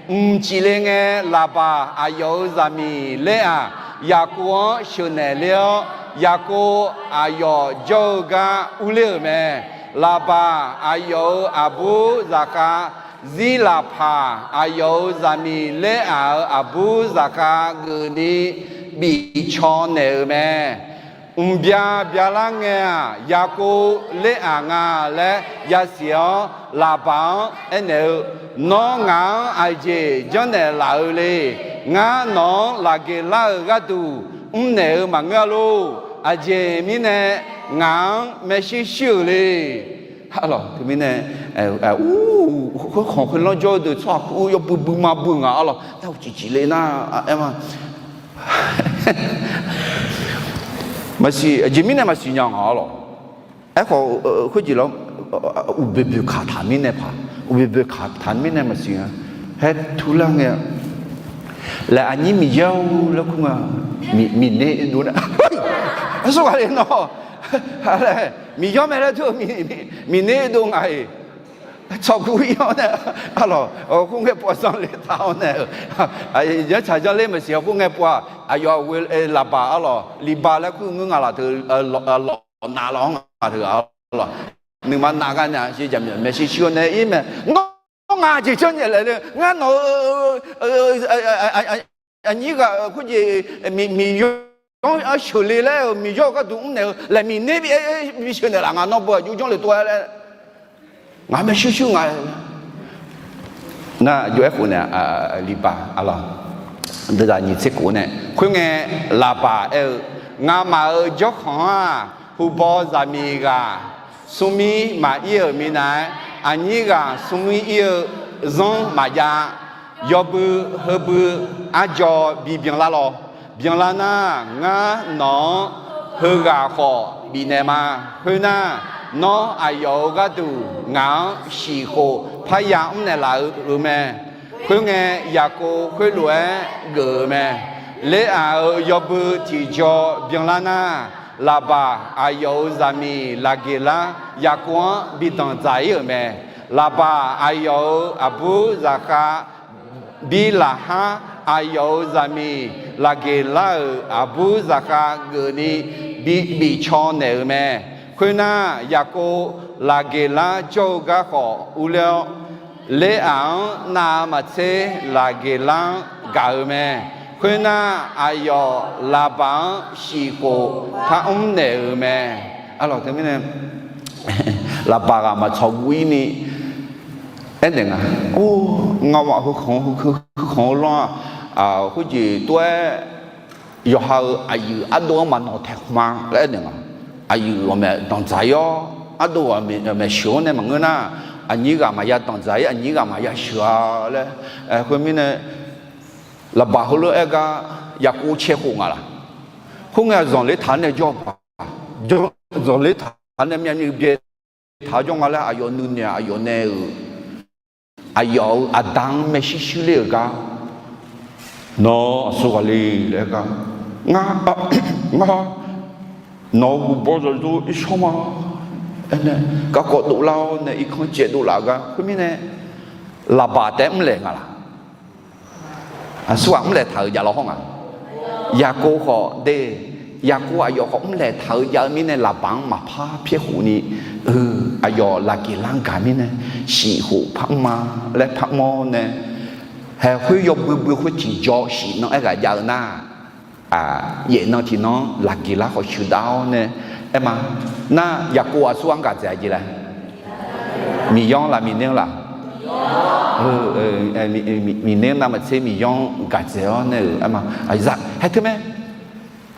Mqcif le ngae, Laqbaq aqyawf-euq zaqmiq Ler-aq, Yaqkov-anr sheuqnaeq ler-awr, Yaqkov aqyawf jawr-eu gar urler-euq mae. Laqbaq aqyawf-euq aqbur zaqkhav Zirlaqpaq aqyawf-euq zaqmiq Ler-aq-euq aqbur zaqkhav geufni bif caw naeq-euq mae. mqbya byalar ngae-aq, Yaqkov ler-aq nga laer yasiq-awr, Laqbaq-anr aernaeq-eu, Nawr ngaq-anr aqjeq janrnaeq laf-eu le. Ngar nawq-anr Laqgeqlar-euq gharduq mrnaeq-eu maqngeur-a lor. Aqjeq mirnae ngaq-anr maershuir shuir-euq le. Arlawq, teumirnae, ur, khoerkhanq khoerlanr jawr-eu deuq tsawrhaq kur yawbui bui ma bui ngaq arlawq. Nar uqcif cif le nar, aer ma. Maqsiq, aqjeq mirnae maqsiq nya ngaq arlawq. Aerkhawf, khoerjeq lar, uqboeq boeq kaq taq mirnae paq, uqboeq boeq kaq taq mirnae maqsiq nga. Haer turlar ngae, laer aqnyir Miqyaer-or laer kur nga, Miqner dov nar, aqsur ghaq le nawr, Miqyaer mae laer dur, Miqner dov ngaq-iq, tsawq guv-ir-awr nae, arlawq, khoerngae pov-a zanr ler taq-awr nae-euq, janr tsaq janr ler maqsiq khoerngae pov-aq, aqyawf ghoe Laqbaq arlawq, Liqbaq laer kur ngeur ngaq laf teu, lawq nav lawq-anr ngaq teu arlawq, nuima nav gar nae maershuir shuir-awr nae ir mae, Nawr ngaq jeq janrnaeq laf le, ngar nawq-eu aqnyir ghaq khoerjeq, Miqyaer-anr sheuqle laer-euq Miqyaer-euq gharduq mrnaeq-eu laer Miqner bi sheuqnaeq laf nga, nawr beu aqjox janr le tov-aer laer ngaq maershuir shuir nga. Nar aqjox aerkhof nae, Liqbaq arlawq, deuqzaq nyiq tser khof nae khoerngae, Laqbaq aer-eu, Ngamaf-euq jawrkhanq-anr-aq, hubaw zaqmiq ghaq smrmir maqir-euq minav-aer, aqnyir ghaq smrmir ir-eu zanr maqjav. Yawbui heubui arjaw bibyan lar lawq. Byanlar nar, ngar nawq-anr heughaq khawf bifnaeq ma. Khoernar, nawr aqyawf-euq gharduq ngaq-anr shiq khof parya mrnaeq laf-eu mae. Khoerngae, Yaqkov khoerlof-aer geuf-euq mae. Ler-aq-euq yawbui tiqjaw byanlar nar, Laqbaq aqyawf-euq zaqmiq Laqgeqlar Yaqkov-anr bi danqdzaq ir-euq mae. Laqbaq aqyawf-euq aqbur zaqkhav Birlaqhar aqyawf-euq zaqmiq Laqgeqlar-euq aqbur zaqkhav geufni bi bifcaw naeq-euq mae. Khoernar, Yaqkov Laqgeqlar jawr-eu gar khawf urler-awr, Ler-aq-anr navmaqtser Laqgeqlar-anr gaq-eu mae. Khoernar, aqyawf Laqbaq-anr shiq khof par mr naeq-euq mae. Arlawq, teumirnae Laqbaq ghaq maqtsawq guv ir ni aernaeq nga. Or, ngawaq heukhanq-eu lanr-aq, khoerjeq tov-aer yawqha-euq aqyuif ardov-anr maqnawq taeq khmq ma laer aernaeq nga. Aqyuif ghawqmaeq danqdzaq ir-awr, ardov ghawqmaeq sheuq-anr nae maqngeur nar, aqnyir ghaq maqya danqdzaq ir, aqnyir ghaq maqya sheuq-a laer. Khoermirnae, Laqbaq heulof-aer gar Yaqkov cae khof nga laq. Khoerngae, zanqler taq-anr nae jawr-a, zanqler taq-anr nae myavnuiv byae taq-awr jawr nga laer aqyawf nuinoeq-aq, aqyawf nae-euq aqyawf-euq aqda-anr maershuir shuir ler-euq gar, Nawr aqsur ghaq le laer gar, Ngar, ngar nawq-euq huqbaw zaqyo irshawr ma. Aernae garkawv dovlar-awr nae irkanr caev dovlaf-eu gar. Khoermirnae, Laqbaq taef-aer mrlaeq nga laq. Aqsur ghaq mrlaeq taq-euq jav law hawr nga. Yaqkov khawf de, Yaqkov aqyawf khawf mrlaeq taq-eu jav-eu mirnae, Laqbaq-anr maqpar pyaer khof ni, aqyawf Laqgeqlar-anr gaq mirnae, shiq khof par mr ma laer par mr-awr nae, haeq khoer yawbui bui khoer tiqjaw shiq nan aer ghaq jav-eu nar, yaef nan tiqnan-anr Laqgeqlar khawf sheuqdav-awr nae aer ma. Nar, Yaqkov aqsur ghaq-anr gaq dzaeq-a jeq laer, Miqyaer-anr laf, Miqner-anr laf? Miqner-anr navmaqtser Miqyaer-anr gaq dzaeq-awr nae-euq aer ma. Haer teu mae.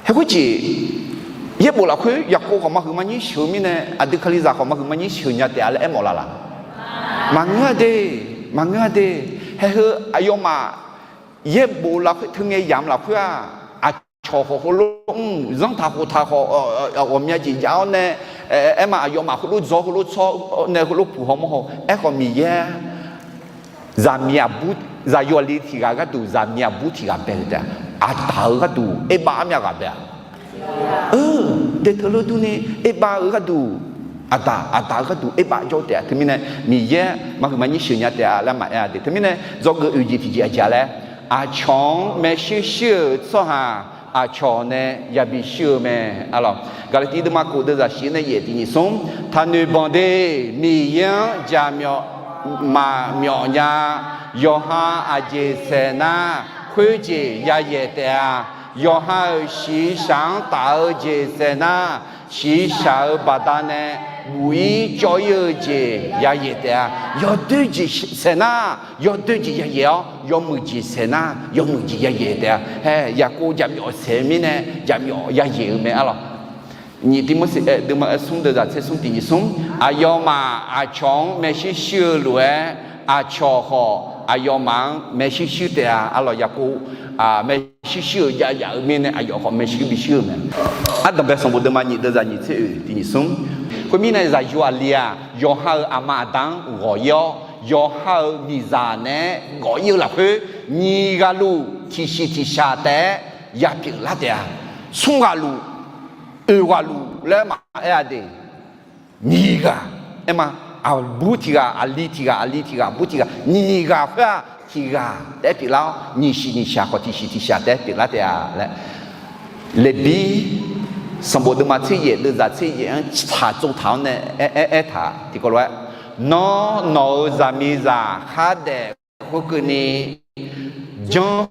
Haer khoerjeq, yaerbof lafkhoer Yaqkov khawf maqhuiq maqnyir sheuq-eu mirnae, aqdui Kalizaq khawf maqhuiq maqnyir sheuq nya taef-a laer aermawf laf laq? Maqngeur-a de, maqngeur-a de. Haer heu aqyawfmaf yaerbof lafkhoer teungae yamq lafkhoer-aq, aqcawq khawf heulof mr, zanrtaq khoftaq khawf ghawqmya jeq jav-awr nae, aer ma, aqyawfmaf heulof dzaw heulof tsawr nae heulof puq haw mawr haw. Aerkhawf Miqyaer zaqmiq aqbur, zaqyo aqli tiq ghaq gharduq zaqmiq aqbur tiq ghaq bae-eu taef-a. Aqdaq-eu gharduq erbav armyav ghaq bae-a. Dae teulof durni erbav-eu gharduq, aqdaq, aqdaq-eu gharduq erbav jawr taef-a. Teumirnae Miqyaer maqhuiq maqnyir sheuq nya taef-a laer maqaer-a de. Teumirnae dzawgeuf oeq jeq tiqjeq aqjeq-a laer, aqcawq-anr maershuir shuir-euq tsawrhaq aqcawq nae yabi shuir-eu mae. Gaqlaqtiv deuvma kof deuvzaq shif nae yaef tiq nyiq smr, taqnoeq banq de, Miqyaer-anr jaqmyawf maqmyawf nya. Yawqha aqjeq saeq nar, khoerjeq yayaeq taef-a. Yawqha-euq shiqshaq-anr taf-eu jeq saeq nar, shiqshaq-euq baqdanae buq-ir cawv-ir-eu jeq yayaeq taef-a. Yawdoer jeq saeq nar, yawdoer jeq yayaeq-awr, yawmuiq jeq saeq nar, yawmuiq jeq yayaeq taef-a. Hae, Yaqkov jaqmyawf saeq-eu mirnae, jaqmyawf yayaeq-eu mae arlawq. Nyiq Tiqmorseq deuvma smr deuq zaq tser smr tiq nyiq smr. Aqyawfmaf aqcawq-anr maershuir shuir-eu lof-aer, aqcawq khawf aqyawfmaf-anr maershuir shuir taef-a. Arlawq, Yaqkov maershuir shuir-euq jav yaf-eu mirnae, aqyawf khawf maershuir bishuir-eu mae. Ardanqbae sanqbof deuvma nyiq deuq zaq nyiq tser oeq tiq nyiq smr. Khoermirnae, zaqyo aqli-aq, yawqha-euq aqma aqda-anr ghawq-ir-awr, yawqha-euq miqzaq naeq-aer gawf-ir-eu lafkhoer, nyiq ghaq luf tiqsiq tiqshaq taef-aer yapyeuf lar taef-a. Smr ghaq luf, oeq ghaq luf laer maqaer-a de. Nyiq ghaq aer ma. Aqbur tiq ghaq, aqli tiq ghaq, aqli tiq ghaq, aqbur tiq ghaq, nyiq ghaq khoer-aq tiq ghaq taef-aer pyeuflar-awr, nyiq siq nyiq shaq khawf tiqsiq tiqshaq taef-aer pyeuflar taef-a laer. Leqbir sanqbof deuvma tser yaef deuq zaq tser yaef-anr tsaq tsov taq-awr nae aer, aer taq tiqkawv lof-aer, Nawr, nawq-euq zaqmiqzaq khardaef khoerkeuvni janr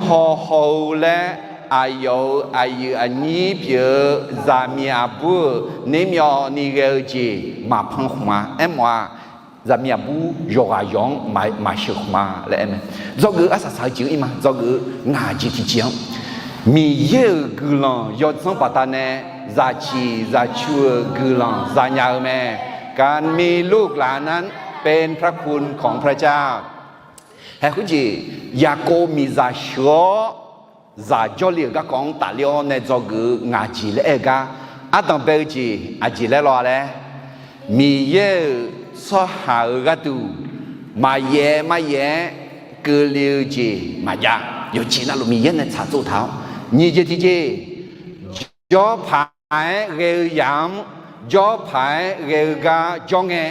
haw haw-eu laer, aqyawf-euq aqyuif aqnyir pyeuf-eu zaqmiq aqbur-euq nermyawvni ghae-eu jeq maqpan khmq-a. Aermawf-aq, zaqmiq aqbur yawqghaq yawq-anr maq, maqsheuq khmq-a laer aer mae. Dzawgeuf-eu arsaq saq-eu jeq-anr ir ma. Dzawgeuf-eu ngaq jeq tiqjeq-anr, Miqyaer-euq guiqlanq yawdzanr baqdanae zaqciq zaqcu-euq guiqlanq zanya-eu mae. การมีลูกหลานนั้นเป็นพระคุณของพระเจ้า Hae khoerjeq, Yaqkov miqzaq sheuq-awr zaq jawrle-euq garkawv-anr tafler-awr nae dzawgeuf-eu ngaq jeq laer aer-eu gar, ardanqbae-eu jeq aqjeq laer law-a laer, Miqyaer-euq tsawrhaq-euq gharduq maqyaef maqyaef-aer keuvle-eu jeq maqjav. Yawqjeq navluf Miqyaer nae tsaq tsov taq-awr, nyiq jeq tiqjeq, jawr paq-aer ghae-eu yamq-anr jawr paq-aer ghae-eu gar jawr ngae,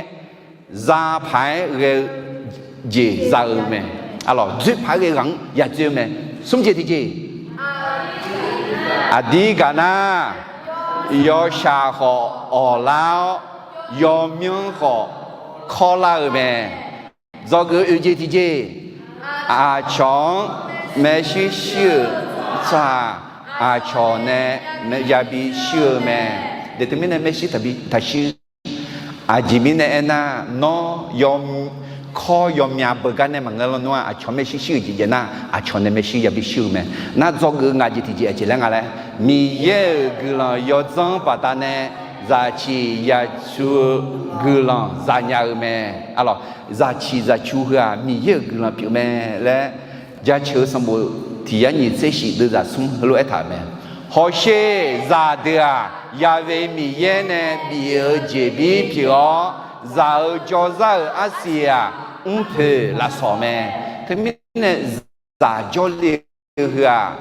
za paq-aer ghae-eu jeq za-eu mae. Arlawq, dzoer paq-aer ghae-eu ghaq-anr ya dzoer-eu mae. Smr jeq tiqjeq, aqdir gaq nar, yawshaq khawf awqlar-awr, yawmyanr khawf kawrlar-eu mae. Dzawgeuf-eu oeq jeq tiqjeq, aqcawq-anr maershuir shir-euq tsawrhaq aqcawq nae yabi shuir-eu mae. Deuq teumirnae maershuir taqbi taqshuir. Aqjeq mirnae aernar, nawr yaw, kawr yawmya beugar nae maqngeur lawnmr-aq, aqcawq maershuir shir-euq jeq jaev nar, aqcawq nae maershuir yabi shuir-eu mae. Nar dzawgeuf-eu ngaq jeq tiqjeq aqjeq laer nga laer, Miqyaer-euq guiqlanq yawdzanr baqdanae zaqciq zaqcu-eu guiqlanq zanya-eu mae. Arlawq, zaqciq zaqcu heu-aq Miqyaer-euq guiqlanq pyeuf mae laer, Jaceuq-eu sanqbof tiq yar nyiq tser shif deuv zaq smr heulof-aer taq-euq mae. Hawsher zaqdeuq-aq, Yaqve Miqyaer nae bif-eu jeqbir pyeuf-awr, zaq-eu jawrzar-euq arsiq-aq, mrpoeq lafsawq mae. Teumirnae zaq jawrle-eu heu-aq,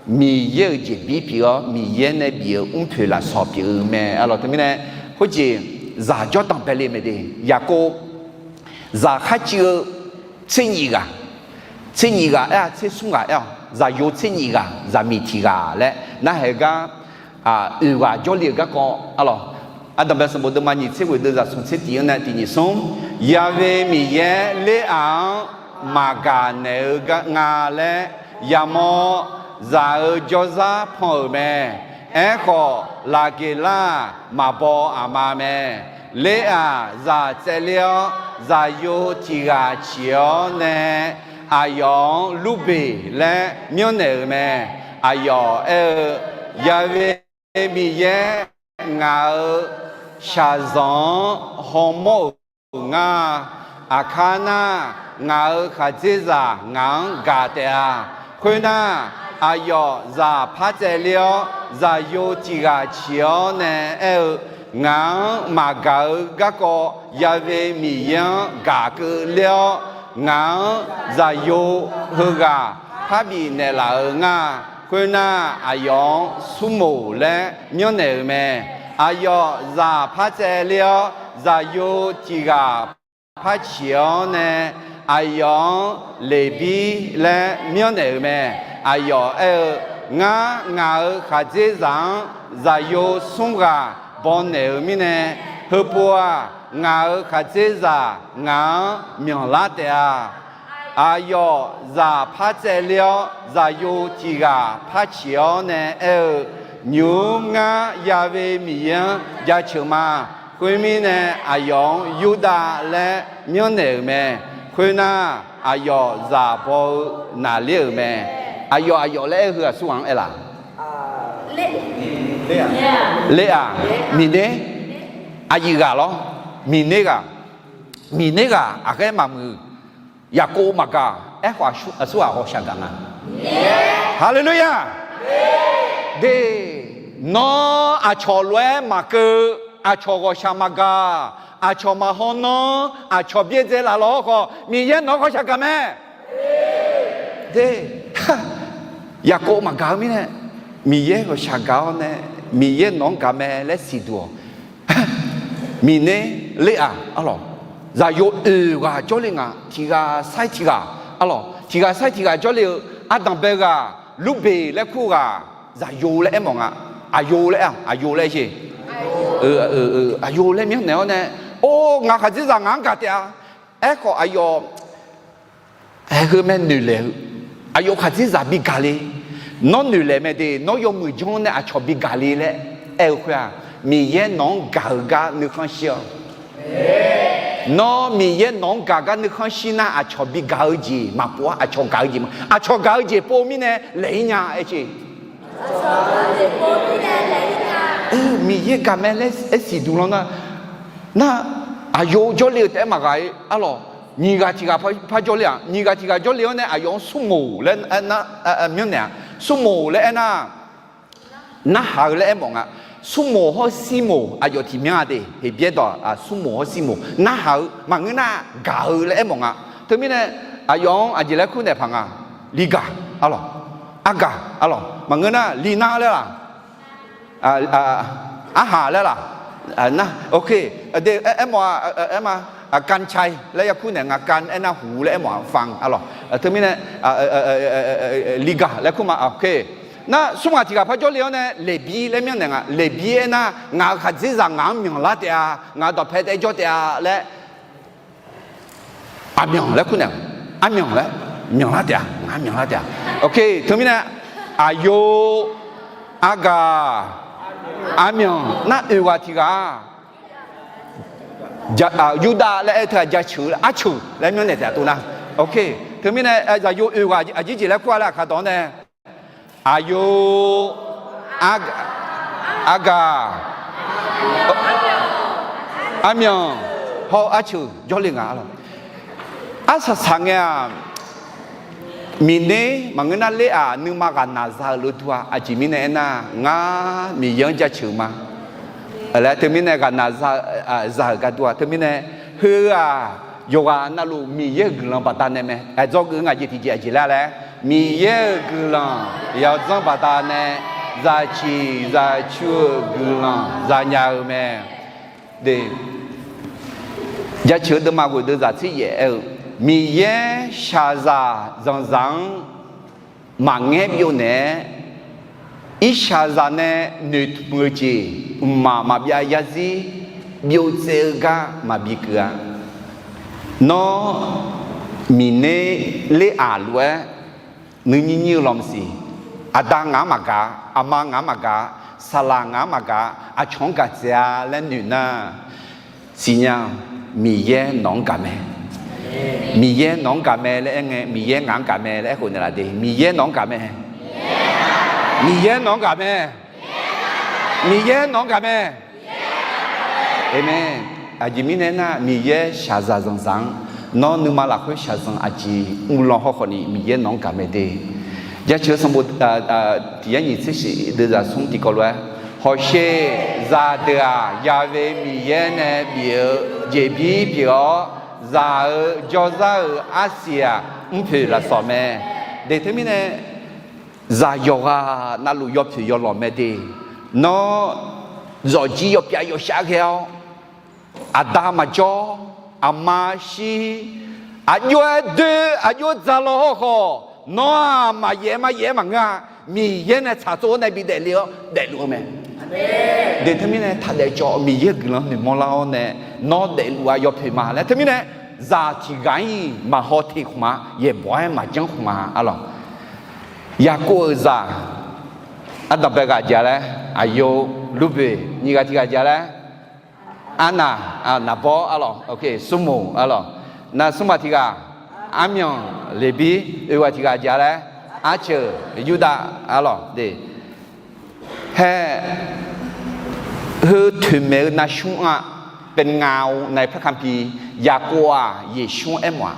Miqyaer-euq jeqbir pyeuf-awr, Miqyaer nae bif-euq mrpoeq lafsawq pyeuf-eu mae. Arlawq teumirnae, khoerjeq zaq jawrdanq bae le mae de. Yaqkov zaq kharcuiv-eu tser nyif ghaq, tser nyif ghaq aer-a, tser smr ghaq aer-awq, zaqyo tser nyif ghaq, zaqmiq tiq ghaq laer narhaq-eu gar, oeq ghaq jawrle-euq garkawv arlawq. Ardanqbae sanqbof deuvma nyiq tser ghoeq deuv zaq smq tser tiq-anr nae tiq nyiq smr, Yaqve Miqyaer ler-aq-anr maqgaq naeq-eu nga laer yamawr, zaq-eu jawrzar pan-euq mae. Aerkhawf, Laqgeqlar-aq, maqbaw aqma mae. Ler-aq, zaq tsaevler-awr, zaqyo tiq ghaq ciq-awr nae aqyawf-anr Lurbeq laer myanrnaeq-euq mae. Aqyawf aer-eu, Yaqve Miqyaer ngaq-euq shaqzanq-anr hawmawr-euq nga. Aqkar nar, ngaq-euq khaqdzerzaq ngaq-anr gaq taef-a. Khoernar, aqyawf zaq par tsaevler-awr, zaqyo tiq ghaq ciq-awr nae aer-eu, Ngaq-anr maqgaq-eu garkawv Yaqve Miqyaer-anr gaq keuvler-awr, ngaq-anr zaqyo heughaq parbif naeqlaf-euq nga. Khoernar, aqyawf-anr Smrmoq laer myanrnaeq-euq mae. Aqyawf zaq par tsaevler-awr, zaqyo tiq ghaq par ciq-awr nae aqyawf-anr Leqbir laer myanrnaeq-euq mae. Aqyawf aer-eu, Ngar, ngaq-euq khaqdzerzaq-anr zaqyo smr ghaq bawnaeq-euq mirnae, heupov-aq, ngaq-euq khaqdzerzaq ngaq-anr myanqlar taef-a. Aqyawf zaq par tsaevler-awr, zaqyo tiq ghaq par ciq-awr nae aer-eu, Nymq-mr ngar Ya'we Miqyaer-anr jaceuq ma. Khoermirnae, aqyawf-anr Yurdav laer myanrnaeq-euq mae. Khoernar, aqyawf zaq baw-eu naqler-euq mae. Aqyawf, aqyawf laer aer-eu heu aqsur ghaq-anr aer laf? Ler-aq, Miqner, aqyuif ghaq lawr, Miqner ghaq, Miqner ghaq aqghaer maqmuiq, Yaqkov maqgaq, aerkhawf aqsur ghaq ghawqshaq gaq nga. Haleluya! De, nawr aqcawq lof-aer maqkeuv, aqcawq ghawqshaq maqgaq, aqcawq maqhaw nawr, aqcawq byaerdzae laf law-awr khawf, Miqyaer nawq-anr ghawqshaq gaq mae. De, Yaqkov maqgaq-eu mirnae, Miqyaer ghawqshaq gaq-awr nae, Miqyaer nawq-anr gaq mae laer siqduq-awq. Miqner, Ler-aq, arlawq, zaqyo oeq ghaq jawrle nga. Tiq ghaq sair tiq ghaq, arlawq, tiq ghaq sair tiq ghaq jawrle-eu, ardanq bae ghaq, Lurbeq laer kur ghaq, zaqyo laer aermawf nga. Aqyo laer aer-aq, aqyo laer aer jeq. Aqyo laer myanrnaeq-awr nae, or, ngaq khaqdzerzaq ngaq-anr gaq taef-a. Aerkhawf aqyawf, aer, heu mae noeqlaeq-eu, aqyawf khaqdzerzaq bi gaq le. Nawr noeqlaeq mae de, nawr yawmuiq janr nae aqcawq bi gaq le laer aer-eu khoer-aq, Miqyaer nawq-anr gaq-eu gar nuikhanr shir-awq. Nawr Miqyaer nawq-anr gaq gar nuikhanr shir nar, aqcawq bi gaq-eu jeq maqpov-ar, aqcawq gaq-eu jeq ma, aqcawq gaq-eu jeq pov mirnae laeq-ir nya aer jeq. Miqyaer gaq mae laer aer siqduq lan nar, nar, aqyo jawrle-eu taef-aer maqghaq-ir, arlawq, nyiq ghaq tiq ghaq par jawrle-aq, nyiq ghaq tiq ghaq jawrle-awr nae aqyawf-anr smrmoq laer aer nar, myanrnaeq-aq, smrmoq laer aer nar, narhaq-eu laer aermawf nga. Smrmoq hawr sirmoq aqyawf tiq myanr-a de, Heqbyaer dawq-aq, smrmoq hawr sirmoq narhaq-eu maqngeur nar gaq-eu laer aermawf nga. Teumirnae, aqyawf-anr aqjeq laer kur naeq paq nga, Ligaq, arlawq, argaq, arlawq, maqngeur nar Linar laer laq, arhaq laer laq, nar, ok, de, aermawf-a, aerma, กัญชัย laer yakur naeq nga, กัญ aer nar huq laer aermawf-a, ฟัง arlawq, teumirnae, Ligaq laer kur ma, ok. Nar smr ghaq tiq ghaq par jawrle-awr nae Leqbir laer myanrnaeq nga. Leqbir aer nar, ngaq-euq khaqdzerzaq ngaq-anr myanq lar taef-a, ngaq-euq dawqpae taef-aer jawr taef-a laer, aqmyanq laer kur naeq, armyanq laer myanq lar taef-a, ngaq-anr myanq lar taef-a. Ok, teumirnae, aqyo, argaq, armyanq nar oeq ghaq tiq ghaq Yurdav laer aer teu-aq jaceuq laer, arceuq laer myanrnaeq taef-a tov nar. Ok, teumirnae zaqyo oeq ghaq aqjeq jeq laer kur-a laer aqkar dawq-anr nae, aqyo, argaq, armyanq, hawr arceuq jawrle nga lawq. Arsaq saq ngae-aq, Miqner maqngeur nar Ler-aq, nuima ghaqnaq za-euq lof dur-a. Aqjeq mirnae aernar, ngar Miqyaer-anr jaceuq ma laer, teumirnae ghaqnaq za-euq gar dur-a. Teumirnae heu-aq, yawqghaq navluf Miqyaer-euq guiqlanq baqdanae mae. Aqdzawr geuf ngaq jeq tiqjeq aqjeq laer laer, Miqyaer-euq guiqlanq yawdzanr baqdanae, zaqciq zaqcu-euq guiqlanq zanya-eu mae. Jaceuq-eu deuvma ghoeq deuvzaq tser yaef aer-eu, Miqyaer shaqzaq zanqzaq-anr maqngaer byov naeq-aer, irshaqzaq nae noeqtmq-eu jeq mqmaq maqbyav yarzir byov tsaev-eu gar maqbi keuv-a. Nawr Miqner Ler-aq lof-aer nuinyir nyir-eu lawmsiq, aqda ngaq-anr maqgaq, aqma ngaq-anr maqgaq, saqlaq ngaq-anr maqgaq, aqcawq-anr gaq tsaev-a laer noeq nar, siqnya, Miqyaer nawq-anr gaq mae. Miqyaer nawq-anr gaq mae laer aer ngae, Miqyaer ngaq-anr gaq mae laer aerkhof naeqlaf de. Miqyaer nawq-anr gaq mae. Miqyaer nawq-anr gaq mae. Miqyaer nawq-anr gaq mae. Aqmeq. Aqjeq mirnae aernar, Miqyaer shaqzaq zanqzaq-anr, nawr nuima lafkhoer shaqzanq aqjeq uvlanq haw khawf ni Miqyaer nawq-anr gaq mae de. Jaceuq-eu sanqbof tiq yar nyiq tser shif deuvzaq smr tiqkawv lof-aer, hawsher, zaqdeuq-aq, Ya'we Miqyaer nae bif-eu jeqbir pyeuf-awr, zaq-euq jawrzar-euq arsiq-aq, mrpoeq lafsawq mae. De teumirnae, zaq yawqghaq navluf yawpoeq yawlawq mae de. Nawr zawqjir yawpyav yawshar ghae-awr, aqda maqjawr, aqma shir, aqjox-aer doer, aqjox dzaq law hawr khawf, nawr-aq maqyaef-aer maqyaef-aer maqngeur-a. Miqyaer nae tsaqtsov-awr nae bi daefle-awr daefluf-eu mae. De teumirnae taqdaef cawv, Miqyaer guiqlanq noeqmawr lar-awr nae, nawr daefluf-a yawpoeq ma laer teumirnae zaq tiq ghaq-iq maqhaw teq khmq-a, yaeqbawq-aer maqjanr khmq-a arlawq. Yaqkov-euq zaq ardanqbae ghaq jeq-a laer, aqyawf Lurboeq, nyiq ghaq tiq ghaq jeq-a laer, arnaq, naqbawr arlawq, smrmuq arlawq, nar smrmuq tiq ghaq, armyanq Leqbir, oeq ghaq tiq ghaq jeq-a laer, arceuq Yurdav arlawq de. Haer, heu toeqmaeq-eu navsmr-aq, เป็นเงาในพระคัมภีร์ Yaqkov-aq Yeqsur-anr aermawf-aq,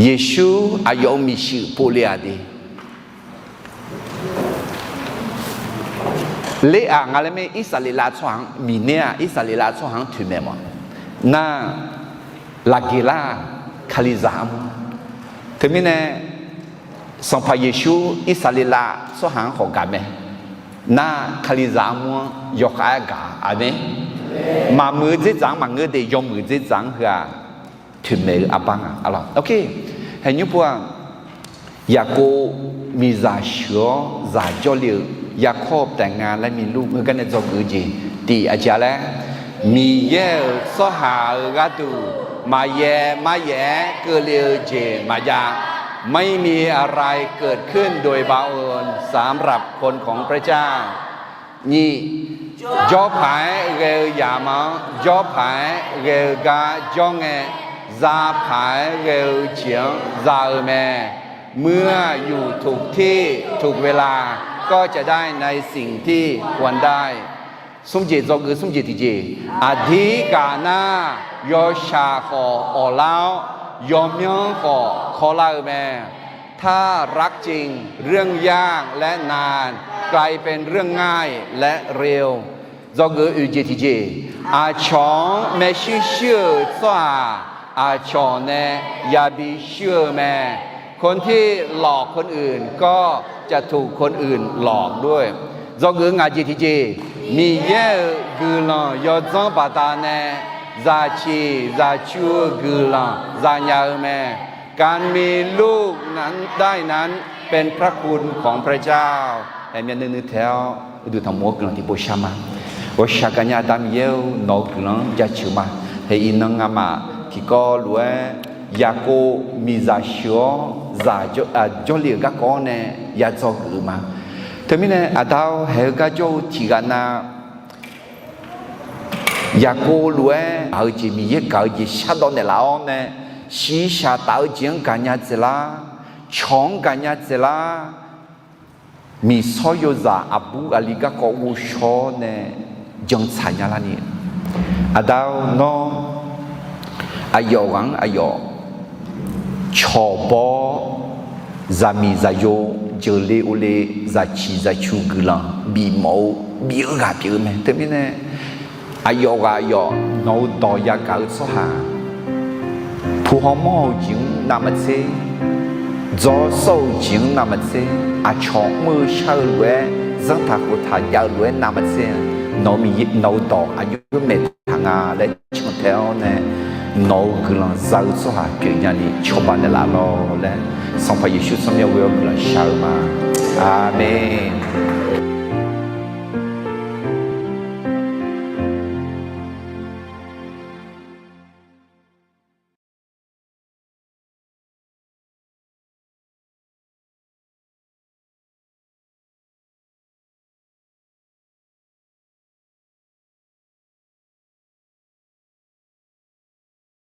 Yeqsur aqyawf-euq miqshuif povle-aq de. Ler-aq nga laer mae, Irsaqleqlav tsawrhaq-anr, Miqner-aq Irsaqleqlav tsawrhaq-anr toeqmaeq mawf-aq, nar, Laqgeqlar-aq Kalizaq armur. Teumirnae Sanqpaq Yeqsur Irsaqleqlav tsawrhaq-anr khawf gaq mae. Nar, Kalizaq armur-anr yawkhav-aer gaq-a mae. Maqmuiq-eu dzerdzaq-anr maqngeur de, yawmuiq dzerdzaq-anr heu-aq toeqmaeq-eu arbar nga arlawq. Haer nymr pov-aq, Yaqkov miqzaq sheuq-awr zaq jawrle-eu, ยาโคบแต่งงานและมีลูก heugar nae dzawgeuf-eu jeq tiq aqjeq-a laer, Miqyaer-euq tsawrhaq-euq gharduq maqyaer maryaef-aer keuvle-eu jeq maqjav. ไม่มีอะไรเกิดขึ้นโดยบังเอิญสำหรับคนของพระเจ้า Nyiq, jawrpaq-aer ghae-eu yamq-anr jawrpaq-aer ghae-eu gar jawr ngae, zapaq-aer ghae-eu jeq-anr za-eu mae. เมื่ออยู่ถูกที่ถูกเวลา ก็จะได้ในสิ่งที่ควรได้ Smrjeq dzawgeuf smrjeq tiqjeq, aqdir gaq nar, yawshaq khawf awqlar-awr, yawmyanr khawf kawrlar-eu mae. ถ้ารักจริง เรื่องยากและนาน กลายเป็นเรื่องง่ายและเร็ว Dzawgeuf oeq jeq tiqjeq, aqcawq-anr maershuir shuir-euq tsawrhaq aqcawq nae yabi shuir-eu mae. คนที่หลอกคนอื่นก็จะถูกคนอื่นหลอกด้วย Dzawgeuf ngaq jeq tiqjeq, Miqyaer-euq guiqlanq yawdzanr baqdanae zaqciq zaqcu-eu guiqlanq zanya-eu mae. การมีลูกนั้นได้นั้นเป็นพระคุณของพระเจ้า Aermyav nuinui taef-awr uqduq tanqmof-awr guiqlanq tiqpov shar ma. Ghawqshaq gaqnya Aqda Miqyaer-or, nawq-eu guiqlanq-anr jaceuq ma. Hae iqnan ngamaf tiqkawv lof-aer Yaqkov miqzaq sheuq-awr zaq jawrle-euq garkawv-anr nae ya dzawgeuf-eu ma. Teumirnae Aqda-or, haeq-eu gar jawr-eu tiq ghaq nav Yaqkov lof-aer gaq-eu jeq, Miqyaer gaq-eu jeq shardawv naeqlaf-awr nae, shiqshaq taf-eu jeq-anr gaqnya dzaeqlar, cawq-anr gaqnya dzaeqlar, miqsawr yawzaq aqbur aqli garkawv ghovshaw-awr nae jantsaq nya larni, Aqda-or, nawr aqyawf ghaq-anr aqyawf cawq baw-awr, zaqmiq zaqyo, jeuqle ovle, zaqciq zaqcu guiqlanq bifmawf-eu bif-eu ghaq pyeuf-eu mae. Teumirnae aqyawf ghaq aqyawf nawq-eu dawq yagaq-eu tsawrhaq, puq hawmawr-euq jeq-anr navmaqtser, dzawrsawr-eu jeq-anr navmaqtser, aqcawq mr-eu shar-eu lof-aer, zanrtaq khoftaq jav-eu lof-aer navmaqtser, nawq-eu dawq aqjox maeq taq nga laer cantae-awr nae, nawq-eu guiqlanq za-eu tsawrhaq pyeufnya ni cawba naeqlaf lawr laer, Sanqpaq Yeqsur tsawrmyanr ghoe-awr guiqlanq shar-eu ma. Aqmeq.